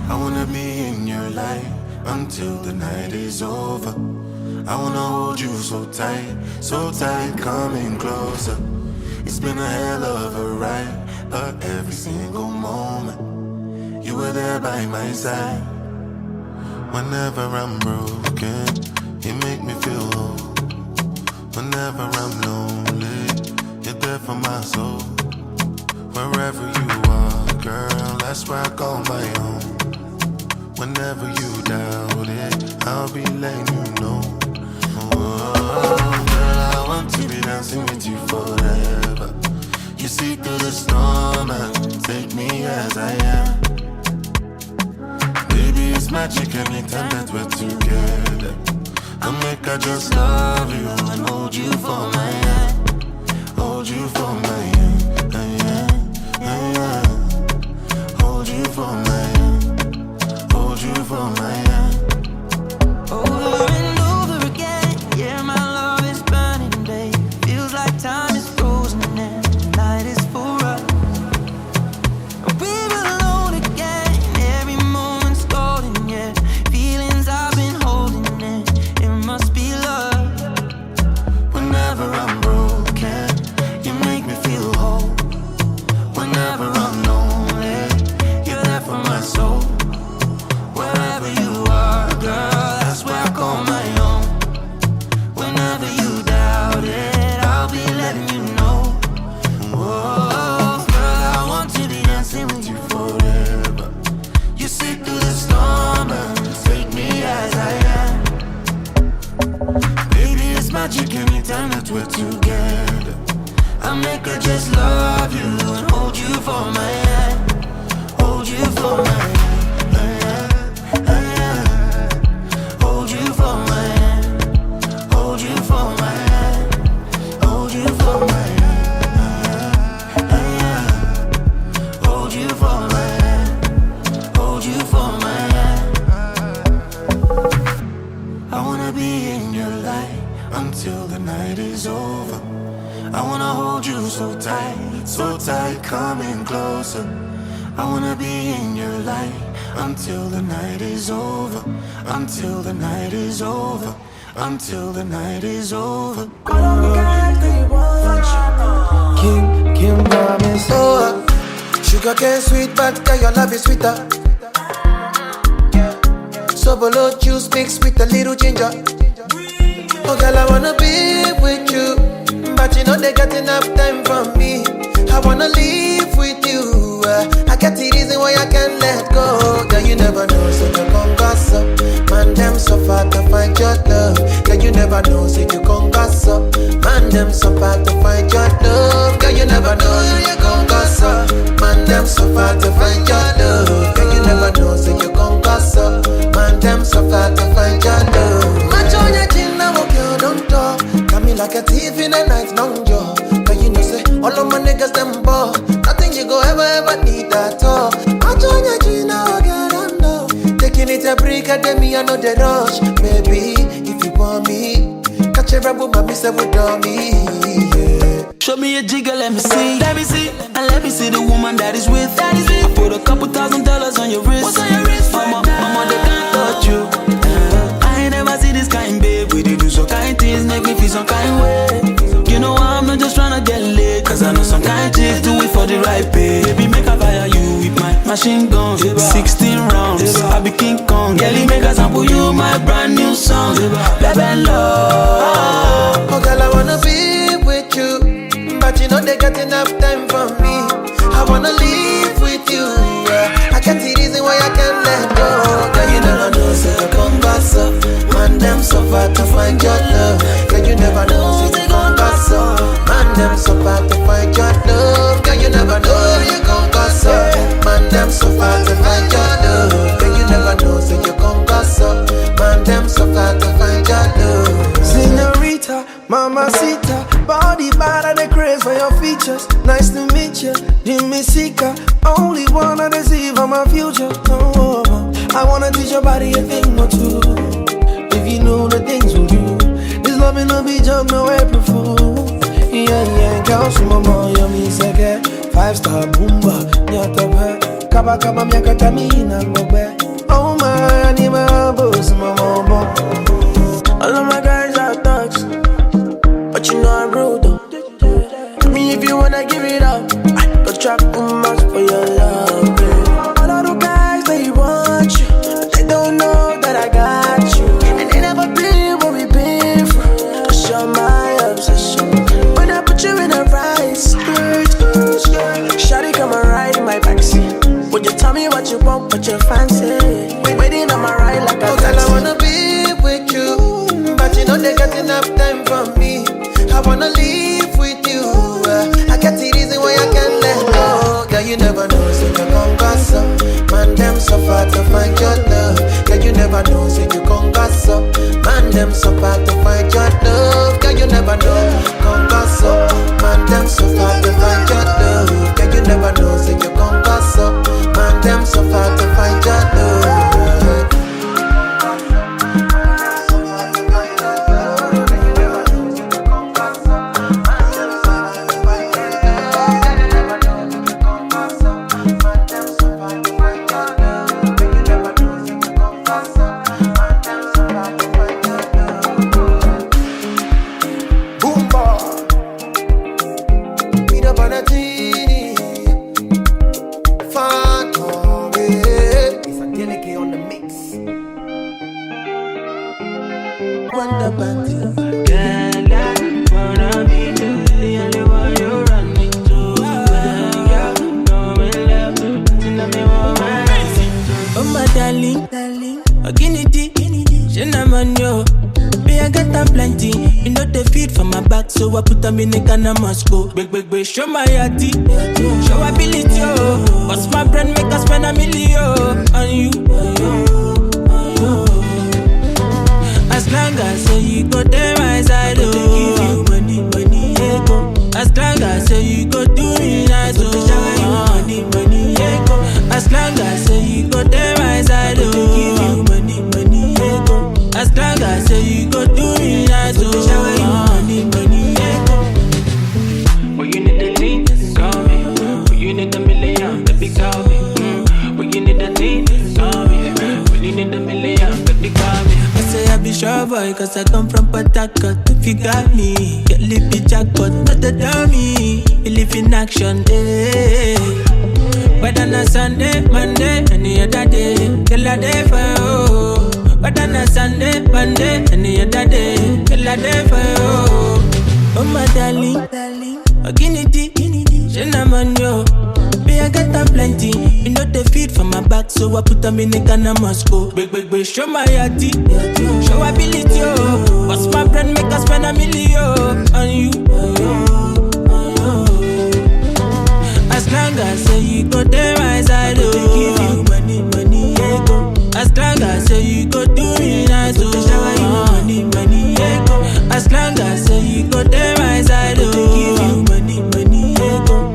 I wanna be in your life until the night is over. I wanna hold you so tight, so tight, coming closer. It's been a hell of a ride, but every single moment you were there by my side. Whenever I'm broken, you make me feel whole. Whenever I'm lonely, you're there for my soul. Wherever you are, girl, that's where I call my own. Whenever you doubt it, I'll be letting you know. Oh, girl, I want to be dancing with you forever. You see through the storm and take me as I am. Baby, it's magic anytime that we're together. I make I just love you and hold you for my hand. Hold you for my hand, hand, hand, hand. Hold you for my hand. Hold you for my hand. Over and over again, yeah, my love is burning, babe. Feels like time is frozen and the night is for us. We're alone again, every moment's golden, yeah. Feelings I've been holding in, it must be love. Whenever I'm broken, you make me feel whole. Whenever I'm lonely, you're there for my soul. Wherever you are, girl, that's where I call my own. Whenever you doubt it, I'll be letting you know. Oh, girl, I want to be dancing with you forever. You see through the storm and take me as I am. Baby, it's magic anytime that we're together. I make I just love you and hold you for my hand. Hold you for my hand. Hold you for my hand. Hold you for my hand. Hold you for my hand. Hold you for my hand. Hold you for my hand. I wanna be in your light until the night is over. I wanna hold you so tight, so tight, coming closer. I wanna be in your light until the night is over, until the night is over, until the night is over. King, King Promise. Oh, sugar cane sweet, but girl, your love is sweeter. Sobolo juice mixed with a little ginger. Oh, girl, I wanna be with you, but you know they got enough time for me. I wanna live with you. Uh, I got the reason why I can't let go. Girl, you never know, so you gon' gossip. Man, them so far to find your love. Girl, you never know, so you gon' gossip. Man, them so far to find your love. Girl, you never know, you gon' gossip. Man, them so far to find your love. Girl, you never know, so you gon' gossip. Man, them so far to find your love. Match on your chin, now, okay, don't talk. Got me like a thief in the night, long jaw. Girl, you know, say, Them ball, nothing you go ever ever need at all. I join your Gina, girl, I know. Taking it a break, I tell me I know the rush. Baby, if you want me, catch a rebel, my mister would on me. Yeah. Show me a jigger, let me see. Let me see. And let me see the woman that is with. That is with. I put a couple thousand dollars on your wrist. What's on your wrist? Mama, right now? Mama, they can't touch you. Uh, I ain't never see this kind, babe. We dey do some kind things, make me feel some kind way. You know I'm not just tryna get laid, 'cause I know some kind chicks do it for the right pay. Baby, make I fire you with my machine gun. sixteen rounds, I be King Kong. Girl, make I sample you my brand new song. Bebe love. Oh, girl, I wanna be with you, but you know they got enough time for me. I wanna live with you. Yeah. I get the reason why I can't let go. Girl, you never know, say you come back so. Man, them suffer to find your love. Girl, you never know, say you come back so. Man, them suffer to find your love. Girl, you never know, you come back so. Man, them suffer to find your love. Girl, you never know, say you come back so. Man, them suffer to find your love. Senorita, Mamacita, body bad and the craze for your features. Nice to meet you, Jimmy Sika. Only wanna deceive on my future. Oh, I wanna teach your body a thing or two. If you know the things we do, this love ain't no be jump, no April Fool. Yeah, yeah, girl, some more, yummy, second. Five star boomba, nyata, kaba, kaba, miaka, tamina, bobe. Oh my, animal, boss, mama, mama. All of my guys are thugs, but you know I'm rude though. Me, if you wanna give it up, I go trap too much for your love, babe. All of the guys, they want you, but they don't know that I got you. And they never been where we been from. 'Cause you're my obsession. When I put you in a right skirt, skirt, skirt. Shawty, come and ride in my backseat. Would you tell me what you want, what you fancy? Waiting on my ride like a Oh, girl, I taxi. Wanna be with you, but you know they got enough time for me. I wanna live with you. Uh, I get the reason why I can't let go. Girl, you never know, so you come pass up. Man, them suffer to find your love. Girl, you never know, so you come pass up. Man, them suffer to find your love. Girl, you never know, come pass up. Man, them suffer to find your love. Girl, you never know, so you come pass up. Man, them suffer to find your love. Boomba. Peanut butter genie. Phantom, yeah. It's a delicate on the mix. Wonder Bandy. Girl, I wanna be the only one you run me to. Girl, come and love, nothing that me want. Oh my darling, darling, Oginidi, Shinamon yo. Me I get them plenty. You know they feed for my back, so I put them in the Ghana must go. Big, big, big, show my yati, show ability, oh. Bust my brain, make us spend a million on you. As long as say you go there my side, oh. Give you money, money, ego. As long as say you go do me nice, oh. Shower you money, money, ego. As long as say you go there my side, oh. Give you money, money, ego. As long as say you go do me nice, oh. Shower you money, money, ego. But you need the thing, call me. But you need a million, baby, call me. Mm. But you need the thing, call me. But you need a million, baby, call me. I say I be sure boy, 'cause I come from Port Harcourt. If you got me, get lippy jackpot, not the dummy. Believe in action, eh. Whether na Sunday, Monday, any other day, till I day for you. Whether na Sunday, Monday, any other day, till I day for you. Oh my darling, darling, Oginidi, Shinamon yo. Me I get them plenty, you know they feed for my back, so I put them in the Ghana must go. Big, big, big, show my yati, show ability, oh. Bust my brain, make us spend a million on you. As long as say you go there my side, oh. Give you money, money, ego. As long as say you go do me nice, oh. Shower you money, money, ego. As long as say you go there my side, oh. Give you money, money, ego.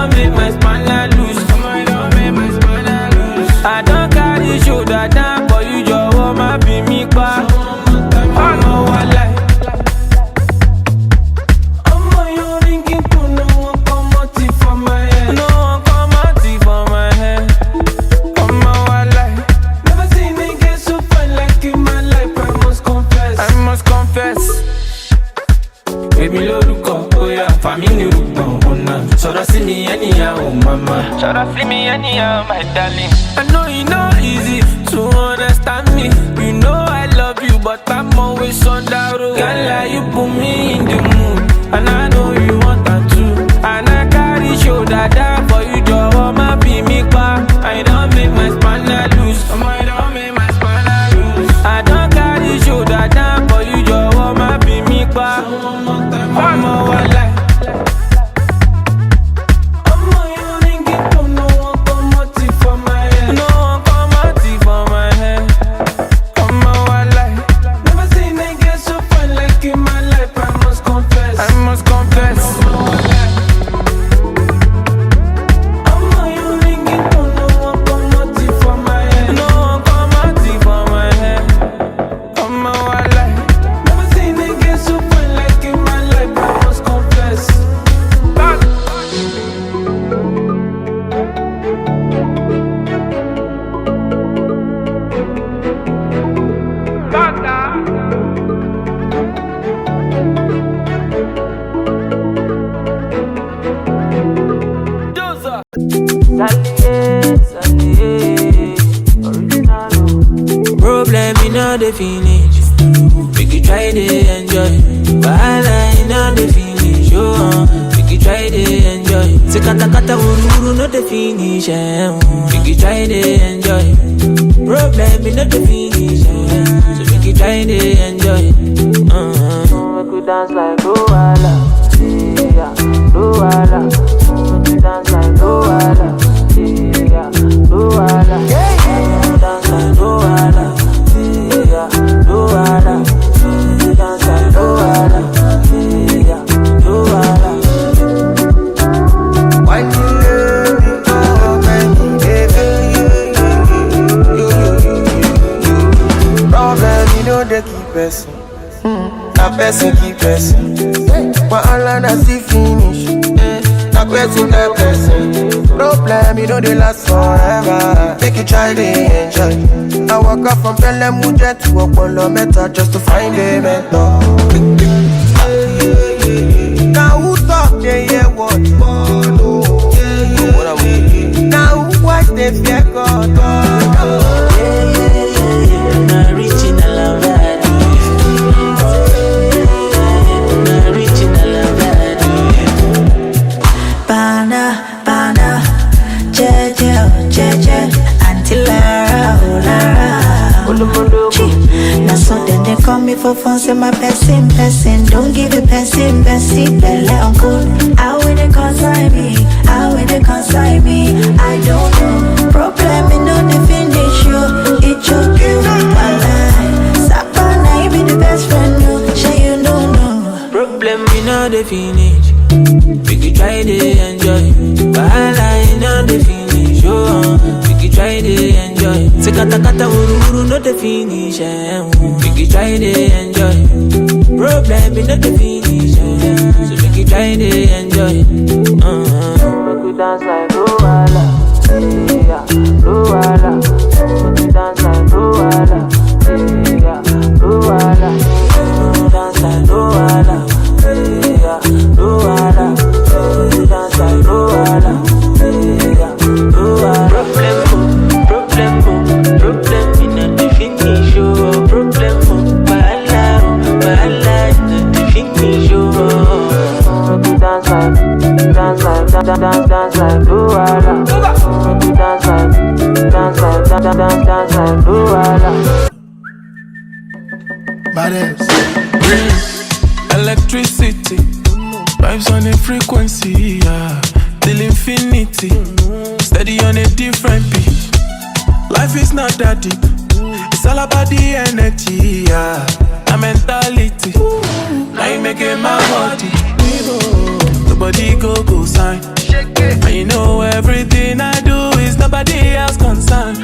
Don't make my spanner loose. I don't carry shoulder down for you, jọ̀wọ́ má fi mí pa. Ọmọ wa láì. Ọmọ yóò ringing tone, no one come out it for my head. No one come out it for my head. Ọmọ wa láì. Never seen a girl so fine like in my life, I must confess. I must confess. Baby lórúkọ, ó yá, fà mí ní rúgbọ̀n ọ̀nà. Sọ̀rọ̀ sí mi anyhow, mama. Sọ̀rọ̀ sí mi anyhow, my darling. I know you know easy to understand me. You know I love you, but I'm always on that road. Can't lie, you put me in the mood. And I know you want that too. And I carry shoulder down for you, jọ̀wọ́ má fi mí pa. I don't make my spanner loose. I don't make my spanner loose. I don't carry shoulder down for you, jọ̀wọ́ má fi mí pa. Ọmọ wa láì. Ọmọ yóò ringing tone, no one come out it for my head. No one come out it for my head. Ọmọ wa láì. Never seen a girl so fine like in my life, I must confess. I must confess. Ọmọ yóò ringing tone, no one come out it for my head. No one come out it for my head. Ọmọ wa láì. Never seen a girl so fine like in my life, I must confess. Back. Back. Dozer. Sally, Sally, original. Problem, you know the finish. Make you try to enjoy. Wahala, you know the finish. Oh, uh, make you try to enjoy. Say kata kata wuru wuru, no the finish. Eh. Make you try to enjoy. Problem, you know the finish. Eh. So make you try to enjoy. Uh-huh. Make we dance like Luala, yeah, Luala. Make we dance like Luala, yeah, Luala. Make we dance like Luala, yeah, Luala. Make we dance like Luala, yeah, Luala. Why you love me? Oh, man, baby. Problem, you know they keep us. Hmm. Na person keep person. Wahala na still finish. Eh, na person tell person. Problem, you know they last forever. Make you try to enjoy. I walk up from Pelham Mujer to Okpolo Meta just to find a mentor. Now who talk they hear what? Now who wise they fear God? Na original Avado. Na original Avado. Bana, bana, jeje, oh, jeje, Auntie Lara, oh, Lara. Chi, na so then they call me for phone, say my person, person. Don't give a person, person, belle uncle. How will they concern me? How will they concern me? I don't know. Problem, you know they finish you. It choke you, my life. Sapa, na you be the best friend, you. Say you don't know. Problem, you know they finish. Make you try to enjoy. Wahala, you know they finish. Oh, make you try to enjoy. Say kata kata wuru wuru, no they finish. Eh. Make you try to enjoy. Problem, you know they finish. Eh. So make you try to enjoy. Uh-huh. Make we dance like Luala, yeah, Luala. Make we dance like Luala, yeah, Luala. Make we dance like Luala, yeah, Luala. Make we dance like Luala, yeah, Luala. Problem, oh, problem, oh, problem, you know the finish, oh. Problem, oh, wahala, oh, wahala, you know the finish, oh. Make we dance like, dance like, da- da- dance, dance like Luala. Make we dance like, dance like, da- da- dance, dance like Luala. Baddest. Electricity. Vibes on a frequency, yeah. Till infinity. Steady on a different beat. Life is not that deep. It's all about the energy, yeah. A mentality. Now you make a man body. Nobody go go sign. And you know everything I do is nobody else concern.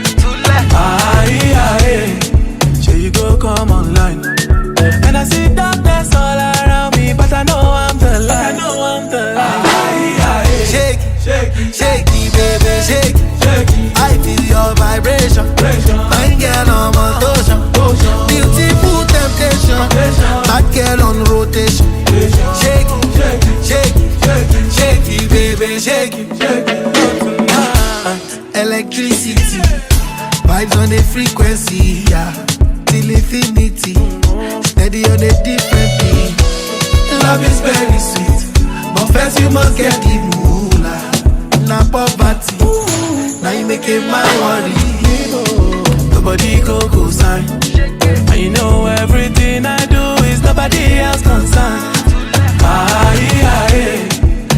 Aye, aye, sure you go come online. And I see darkness all around me, but I know I'm the light. I know I'm the light. Aye, aye, shake it, shake it, baby, shake it. I feel your vibration. Fine girl on my lotion. Beautiful temptation. Bad girl on rotation. Shake it, shake it, shake it, shake it, baby, shake it, shake it. Electricity. Vibes on the frequency, yeah. Till infinity. Steady on a different beat. Love is very sweet, but first you must get the moolah. Na poverty, now you make a man worry. Nobody go go sign. And you know everything I do is nobody else concern. Aye, aye,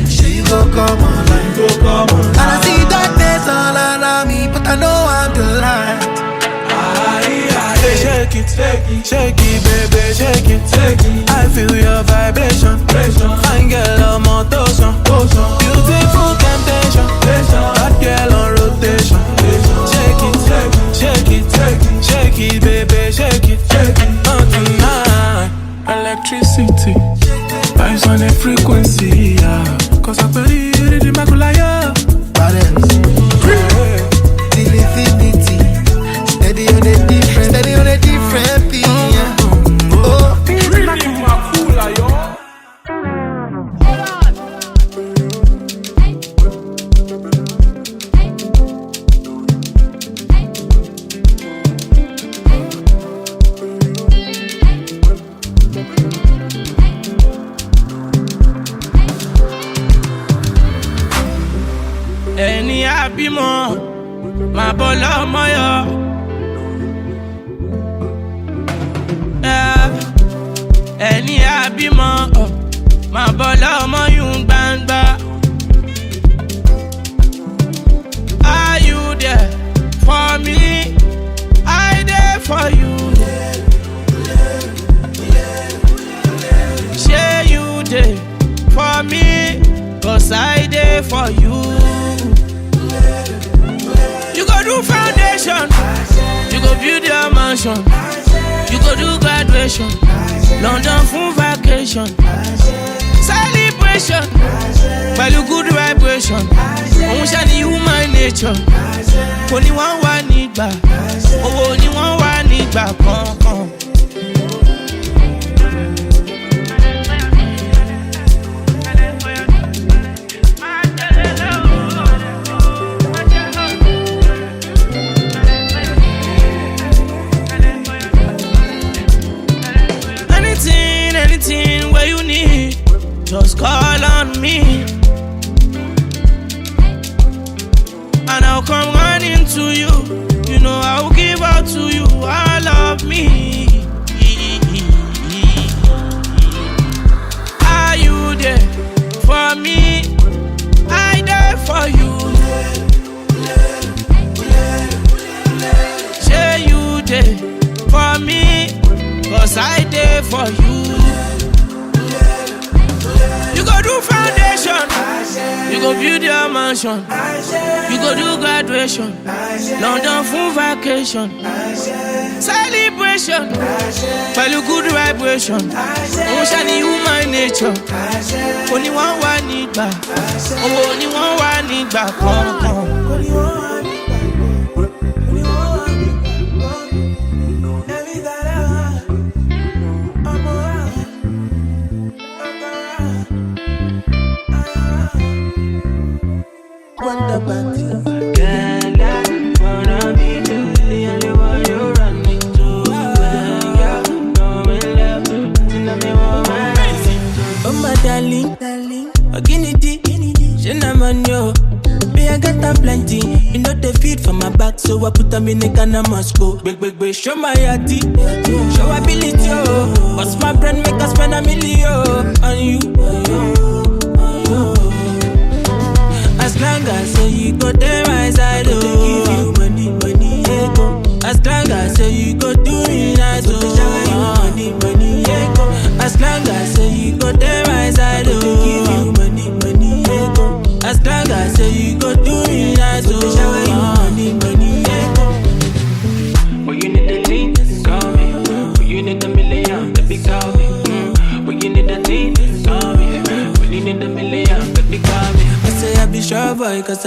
sure you go come online. Go come online. And I see darkness all around me, but I know I'm the light. Hey, shake it, shake it, shake it, baby, shake it, shake it. I feel your vibration. Fine girl on motion. Beautiful temptation. Hot girl on rotation. Shake it, shake it, shake it, shake it, shake it, baby, shake it, shake it. Oh, tonight. Electricity. Vibes on a frequency, yeah. Cause I believe you the Makulaya. Balance. Till infinity. Steady on a different, steady on a different beat, yeah. Oh. Ẹni àbímọ, máa bọ́ lọ́mọ yọ. Yeah. Ẹni àbímọ, máa bọ́ lọ́mọ yùn gbangba. Are you there for me? I there for you. Shey you dey for me? Cause I dey for you. You go do foundation, you go build your mansion, you go do graduation, London fún vacation, celebration, pẹ̀lú good vibration. Òun ṣá ni human nature. Kò ní wọ́n wà nígbà, owó ni wọ́n wà nígbà kankan. Anything, anything where you need, just call on me. And I'll come running to you. You know I'll give out to you all of me. Are you there for me? I there for you. Shey you dey for me? Cause I dey for you. You go do foundation, you go build your mansion, you go do graduation, London fún vacation, celebration, pẹ̀lú good vibration. Òun ṣá ni human nature. Kò ní wọ́n wà nígbà, owó ni wọ́n wà nígbà kankan. Oh my darling, darling, Oginidi, Oginidi, Shinaman yo. Me, I got am plenty. You know they feed for my back, so I put am in a can of Moscow. Big, big, big, show my yati, show ability, oh. What's my brand, make us spend a million on you. As long as say you go there, my side, oh. Give you money, money, yeah, go. As long as say you go do me nice, oh. Shower you money, money, yeah, go. As long as say you go there, my side, oh. Give you money, money, yeah, go. As long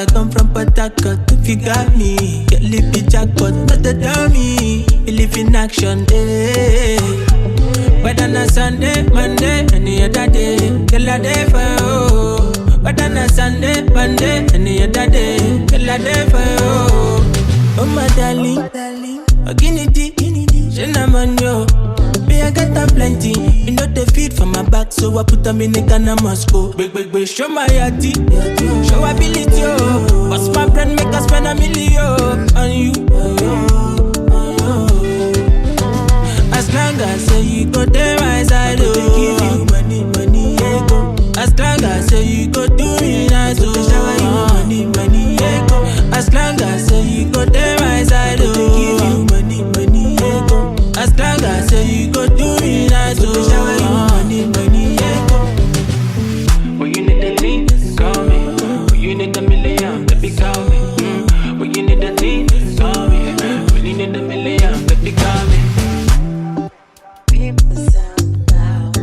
I come from Port Harcourt, if you got me, get lippy jackpot, not the dummy. Believe in action, eh. Whether na Sunday, Monday, any other day, till I day for you. Whether na Sunday, Monday, any other day, till I day for you. Oh my darling, Oginidi, Shinaman yo. Me, I got them plenty. You know they feed for my back, so I put them in the Ghana Moscow. Big, big, big, show my yati. Show ability, oh. What's my brand, make us spend a million on you. As long as say you go there, my side, oh. Give you money, money, yeah, go. As long as say you go do me nice, oh. Shower you money, money, yeah, go. As long as say you go there, my side, oh. Give you money, money, yeah, go. As long as say you go do me nice, oh. Shower you money, money, yeah, go. When you need a thing, call me. When you need a million, baby, call me. Mm. When you need a thing, call me. When you need a million, baby, call me. People sound loud.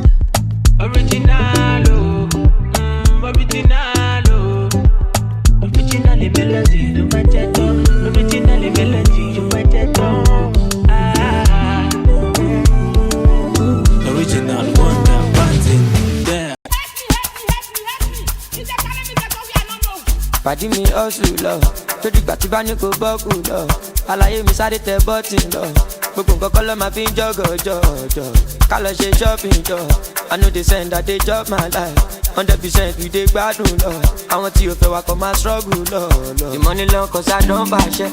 Original, oh. Mm, original, oh. Original melody, you might get on. Original melody, you might get on. Ah. Original wonder, party, yeah. Pàdí mi hustle lọ, tó dìgbà tí bá ní kò bọ́kù lọ. Àlàyé mi sáré tẹ bọ́tì lọ, gbogbo nǹkan kọ́ ló máa fi ń jọ́gọ̀ jọ́jọ́. Ká lọ ṣe shopping jọ, I no dey send, I dey chop my life. Hundred percent we dey gbádùn lọ, àwọn tí ò fẹ́ wa kọ́ máa struggle lọ lọ. The money long cause I don fàṣẹ,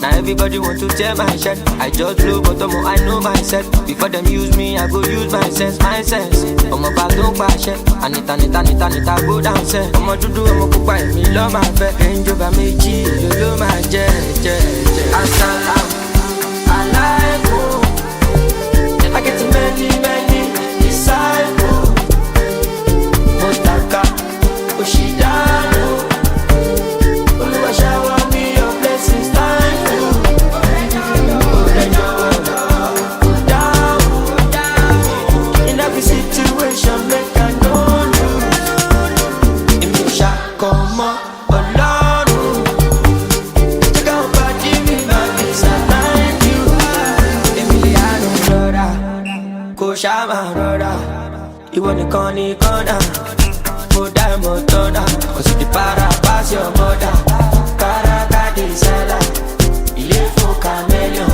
na everybody want to tear my shirt. I just blow but ọmọ I know myself, before dem use me I go use my sense, my sense. Ọmọ bá tó ń pàṣẹ, ànìta nìta nìta nìta go down sẹ́. Ọmọ dúdú ọmọ pupa èmi ló máa fẹ́. Range Rover méjì èlò ló máa jẹ́ jẹ́ jẹ́. Asalaam alaikum. I get many many disciples. Mo tàka, ó ṣì dànù. Olúwa shower me your blessings, thank you. Down, down. In every situation, make I no lose. Èmi ò ṣàkọmọ Ọlọ́run. Check out body mi, my visa, thank you. Èmi lè àánú rọra, kò ṣáà máa rọra. Ìwọ nìkan ni kọ́nà, mo dá ìmọ̀ tọ́nà. Cause you dey para pass your mother. Para ká dey sálà, ilé fún chameleon,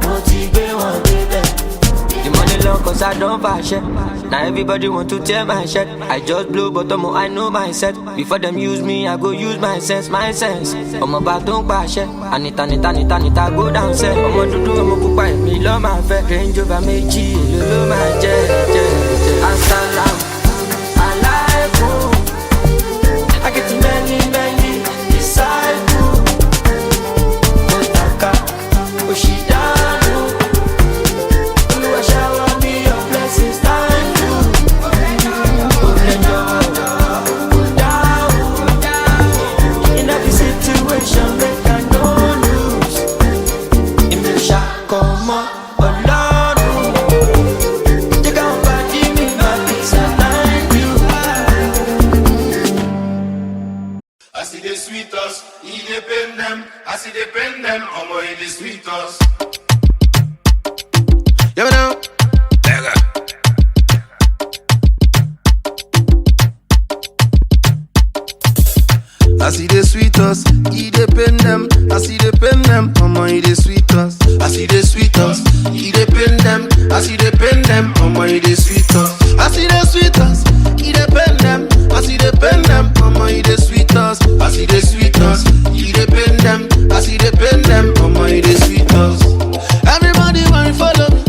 mo ti gbé wọn débẹ̀. The money long cause I don fàṣẹ. Na everybody want to tear my shirt. I just blow but ọmọ I know myself. Before dem use me, I go use my sense, my sense. Ọmọ bá tó ń pàṣẹ, ànìta nìta nìta nìta go down sẹ́. Ọmọ dúdú ọmọ pupa èmi ló máa fẹ́. Range Rover méjì èlò ló máa jẹ́ jẹ́ jẹ́. Asalaam alaikum. I get many many disciples. Mo tàka, ó ṣì dànù. Olúwa shower me your blessings, thank you. Ó lè jọ, ó dá o. In every situation, make I no lose. Èmi ò ṣàkọmọ Ọlọ́run. Jẹ́ káwọn bá dí mi, my visa, thank you. As e dey sweet us, e dey pain dem. As e dey pain dem, omo, e dey sweet us. Yeah, man. As e dey sweet us, e dey pain dem. As e dey pain dem, omo, e dey sweet us. As e dey sweet us, e dey pain dem. As e dey pain dem, omo, e dey sweet us. As e dey sweet us, e dey pain dem. As e dey pain dem, omo, e dey sweet us. As e dey sweet us, e dey pain dem. As e dey pain dem, omo, e dey sweet us. Everybody want follow me.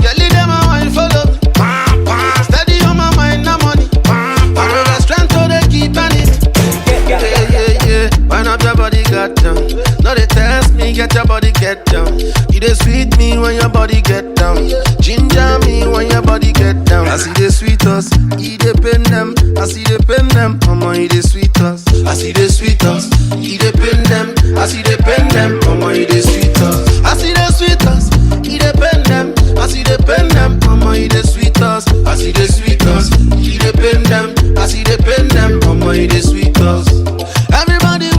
Girl, dem a want follow me. Steady on my mind, na money. I know the strength to dey keep on it. Yeah, yeah, yeah. Wind up your body, got down. No dey test me, get your body, get down. You dey sweet me when your body get down. Ginger me when your body get down. As e dey sweet us, e dey pain dem. As e dey pain dem, omo, e dey sweet us. As e dey sweet us, e dey pain dem. As e dey pain dem, omo, e dey sweet us. As e dey sweet us, e dey pain dem. As e dey pain dem, omo, e dey sweet us. As e dey sweet us, e dey pain dem. As e dey pain dem, omo, e dey sweet us. Everybody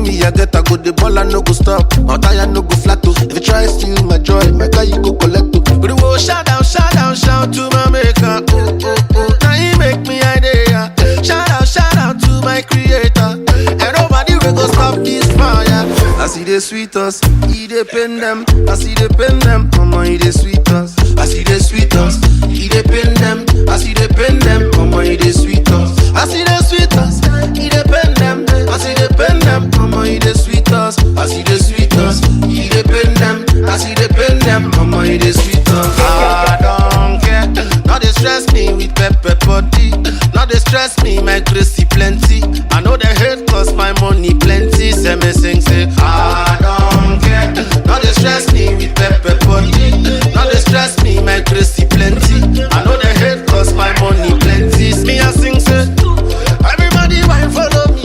Me, I get, I go the ball, I no go stop. My tire no go flat, oh. If you try steal my joy, my car you go collect, oh. But the world shout out, shout out, shout to my maker. Oh, oh, oh. Now he make me idea. Shout out, shout out to my creator. And nobody will go stop this fire. I see the sweet us, he dey pain them. I see the pain them, come on, he dey sweet us. I see the sweet us, he dey pain them. I see the pain them, come on, he dey sweet us. I see the sweet us, he dey pain them. I see the pain them, come on, he dey sweet us. I see the sweet us, he dey pain them. I see the pain them, come on, he dey sweet us. I don't care, not dey stress me with pepper body. Not dey stress me, my crazy plenty. I know they hate cause my money plenty. Say me sing, say, I don't care. Not dey stress me with pepper body. Not dey stress me, my crazy plenty. I know they hate cause my money plenty. Me, I sing, say, everybody wine follow me.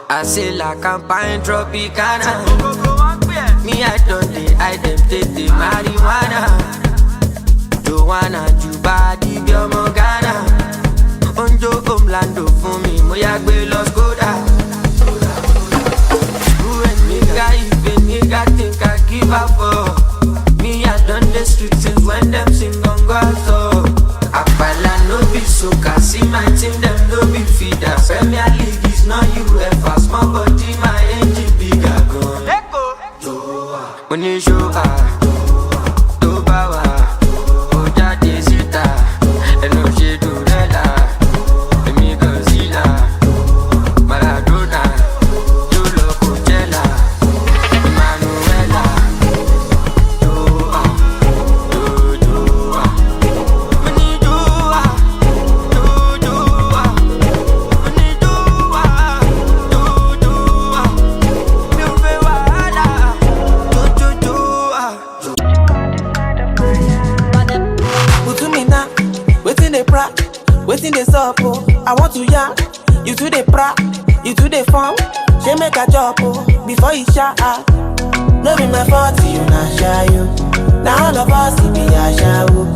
I say la campagne Tropicana. Me, I don't dey identity marijuana. Joanna, Juba, Dibia, Morgana. Onjo, Omlando for me, Moyagbe, Los Goda. Who and nigga, even nigga, think I give up for. Me, I done the street since when them sing on God, so. Apala no be soca, see my team, them no be feeder. Premier League is not U F A, small body, my engine bigger gun. Oníṣòwò tó bá wà, ó jáde síta, ẹnu ṣe dùrẹ́là, èmi Godzilla, Maradona, tó lọ Coachella, Emmanuela, Joa, Joa, Joa, Joa, Joa, Joa, mi ò fẹ́ wàhálà, Joa. Put to me now, waiting they pra, waiting they sup, oh. I want to ya, you to the pra, you to the farm, she make a job, oh. Before you shot, ah. No be my fault, you not shy, you. Now all of us, it be a show.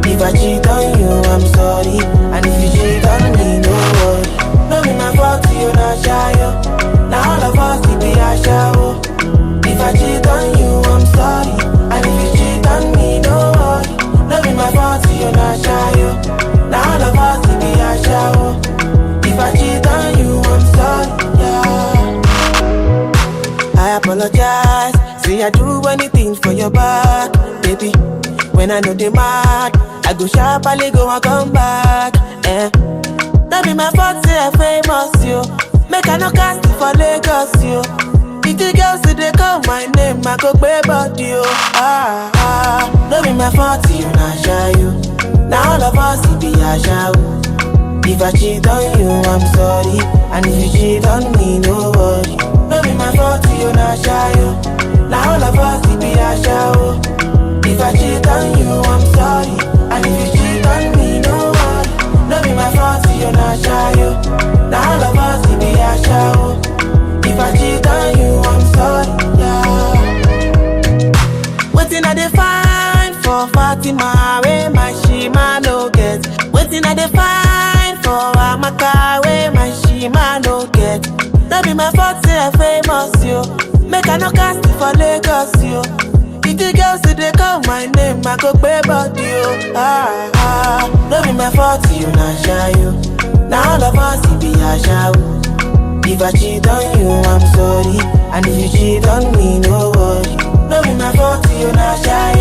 If I cheat on you, I'm sorry. And if you cheat on me, no worry. No be my fault, you not shy, you. Now all of us, it be a show. If I cheat on you, I'm sorry. And if you cheat on me, no worry. No be my fault, you not shy, you. Now all of us, it be a show. If I cheat on you, I'm sorry, yeah. I apologize. Say I do anything for your back, baby. When I know they mad, I go sharply go and come back. Eh. That be my fault, say I famous, you. Make I no cast it for Lagos, you. If the girls, if they call my name, I go pay body, you. Ah, ah. No be my fault, you not shy, you. Now all of us, it be a show. If I cheat on you, I'm sorry. And if you cheat on me, no worry. No be my fault, you not shy, you. Now all of us, it be a show. If I cheat on you, I'm sorry. And if you cheat on me, no worry. No be my fault, you not shy, you. Now all of us, it be a show. If I cheat on you, I'm sorry, yeah. Waiting I dey find I dey find for Amaka wey my shima no get. No be my fault say I famous yo. Make I no cast for Lagos yo. If the girls say they call my name, I go pay body yo. Ah ah, no be my fault you na shy yo. Now all of us it be a show. If I cheat on you, I'm sorry. And if you cheat on me, no worry. No be my fault you na shy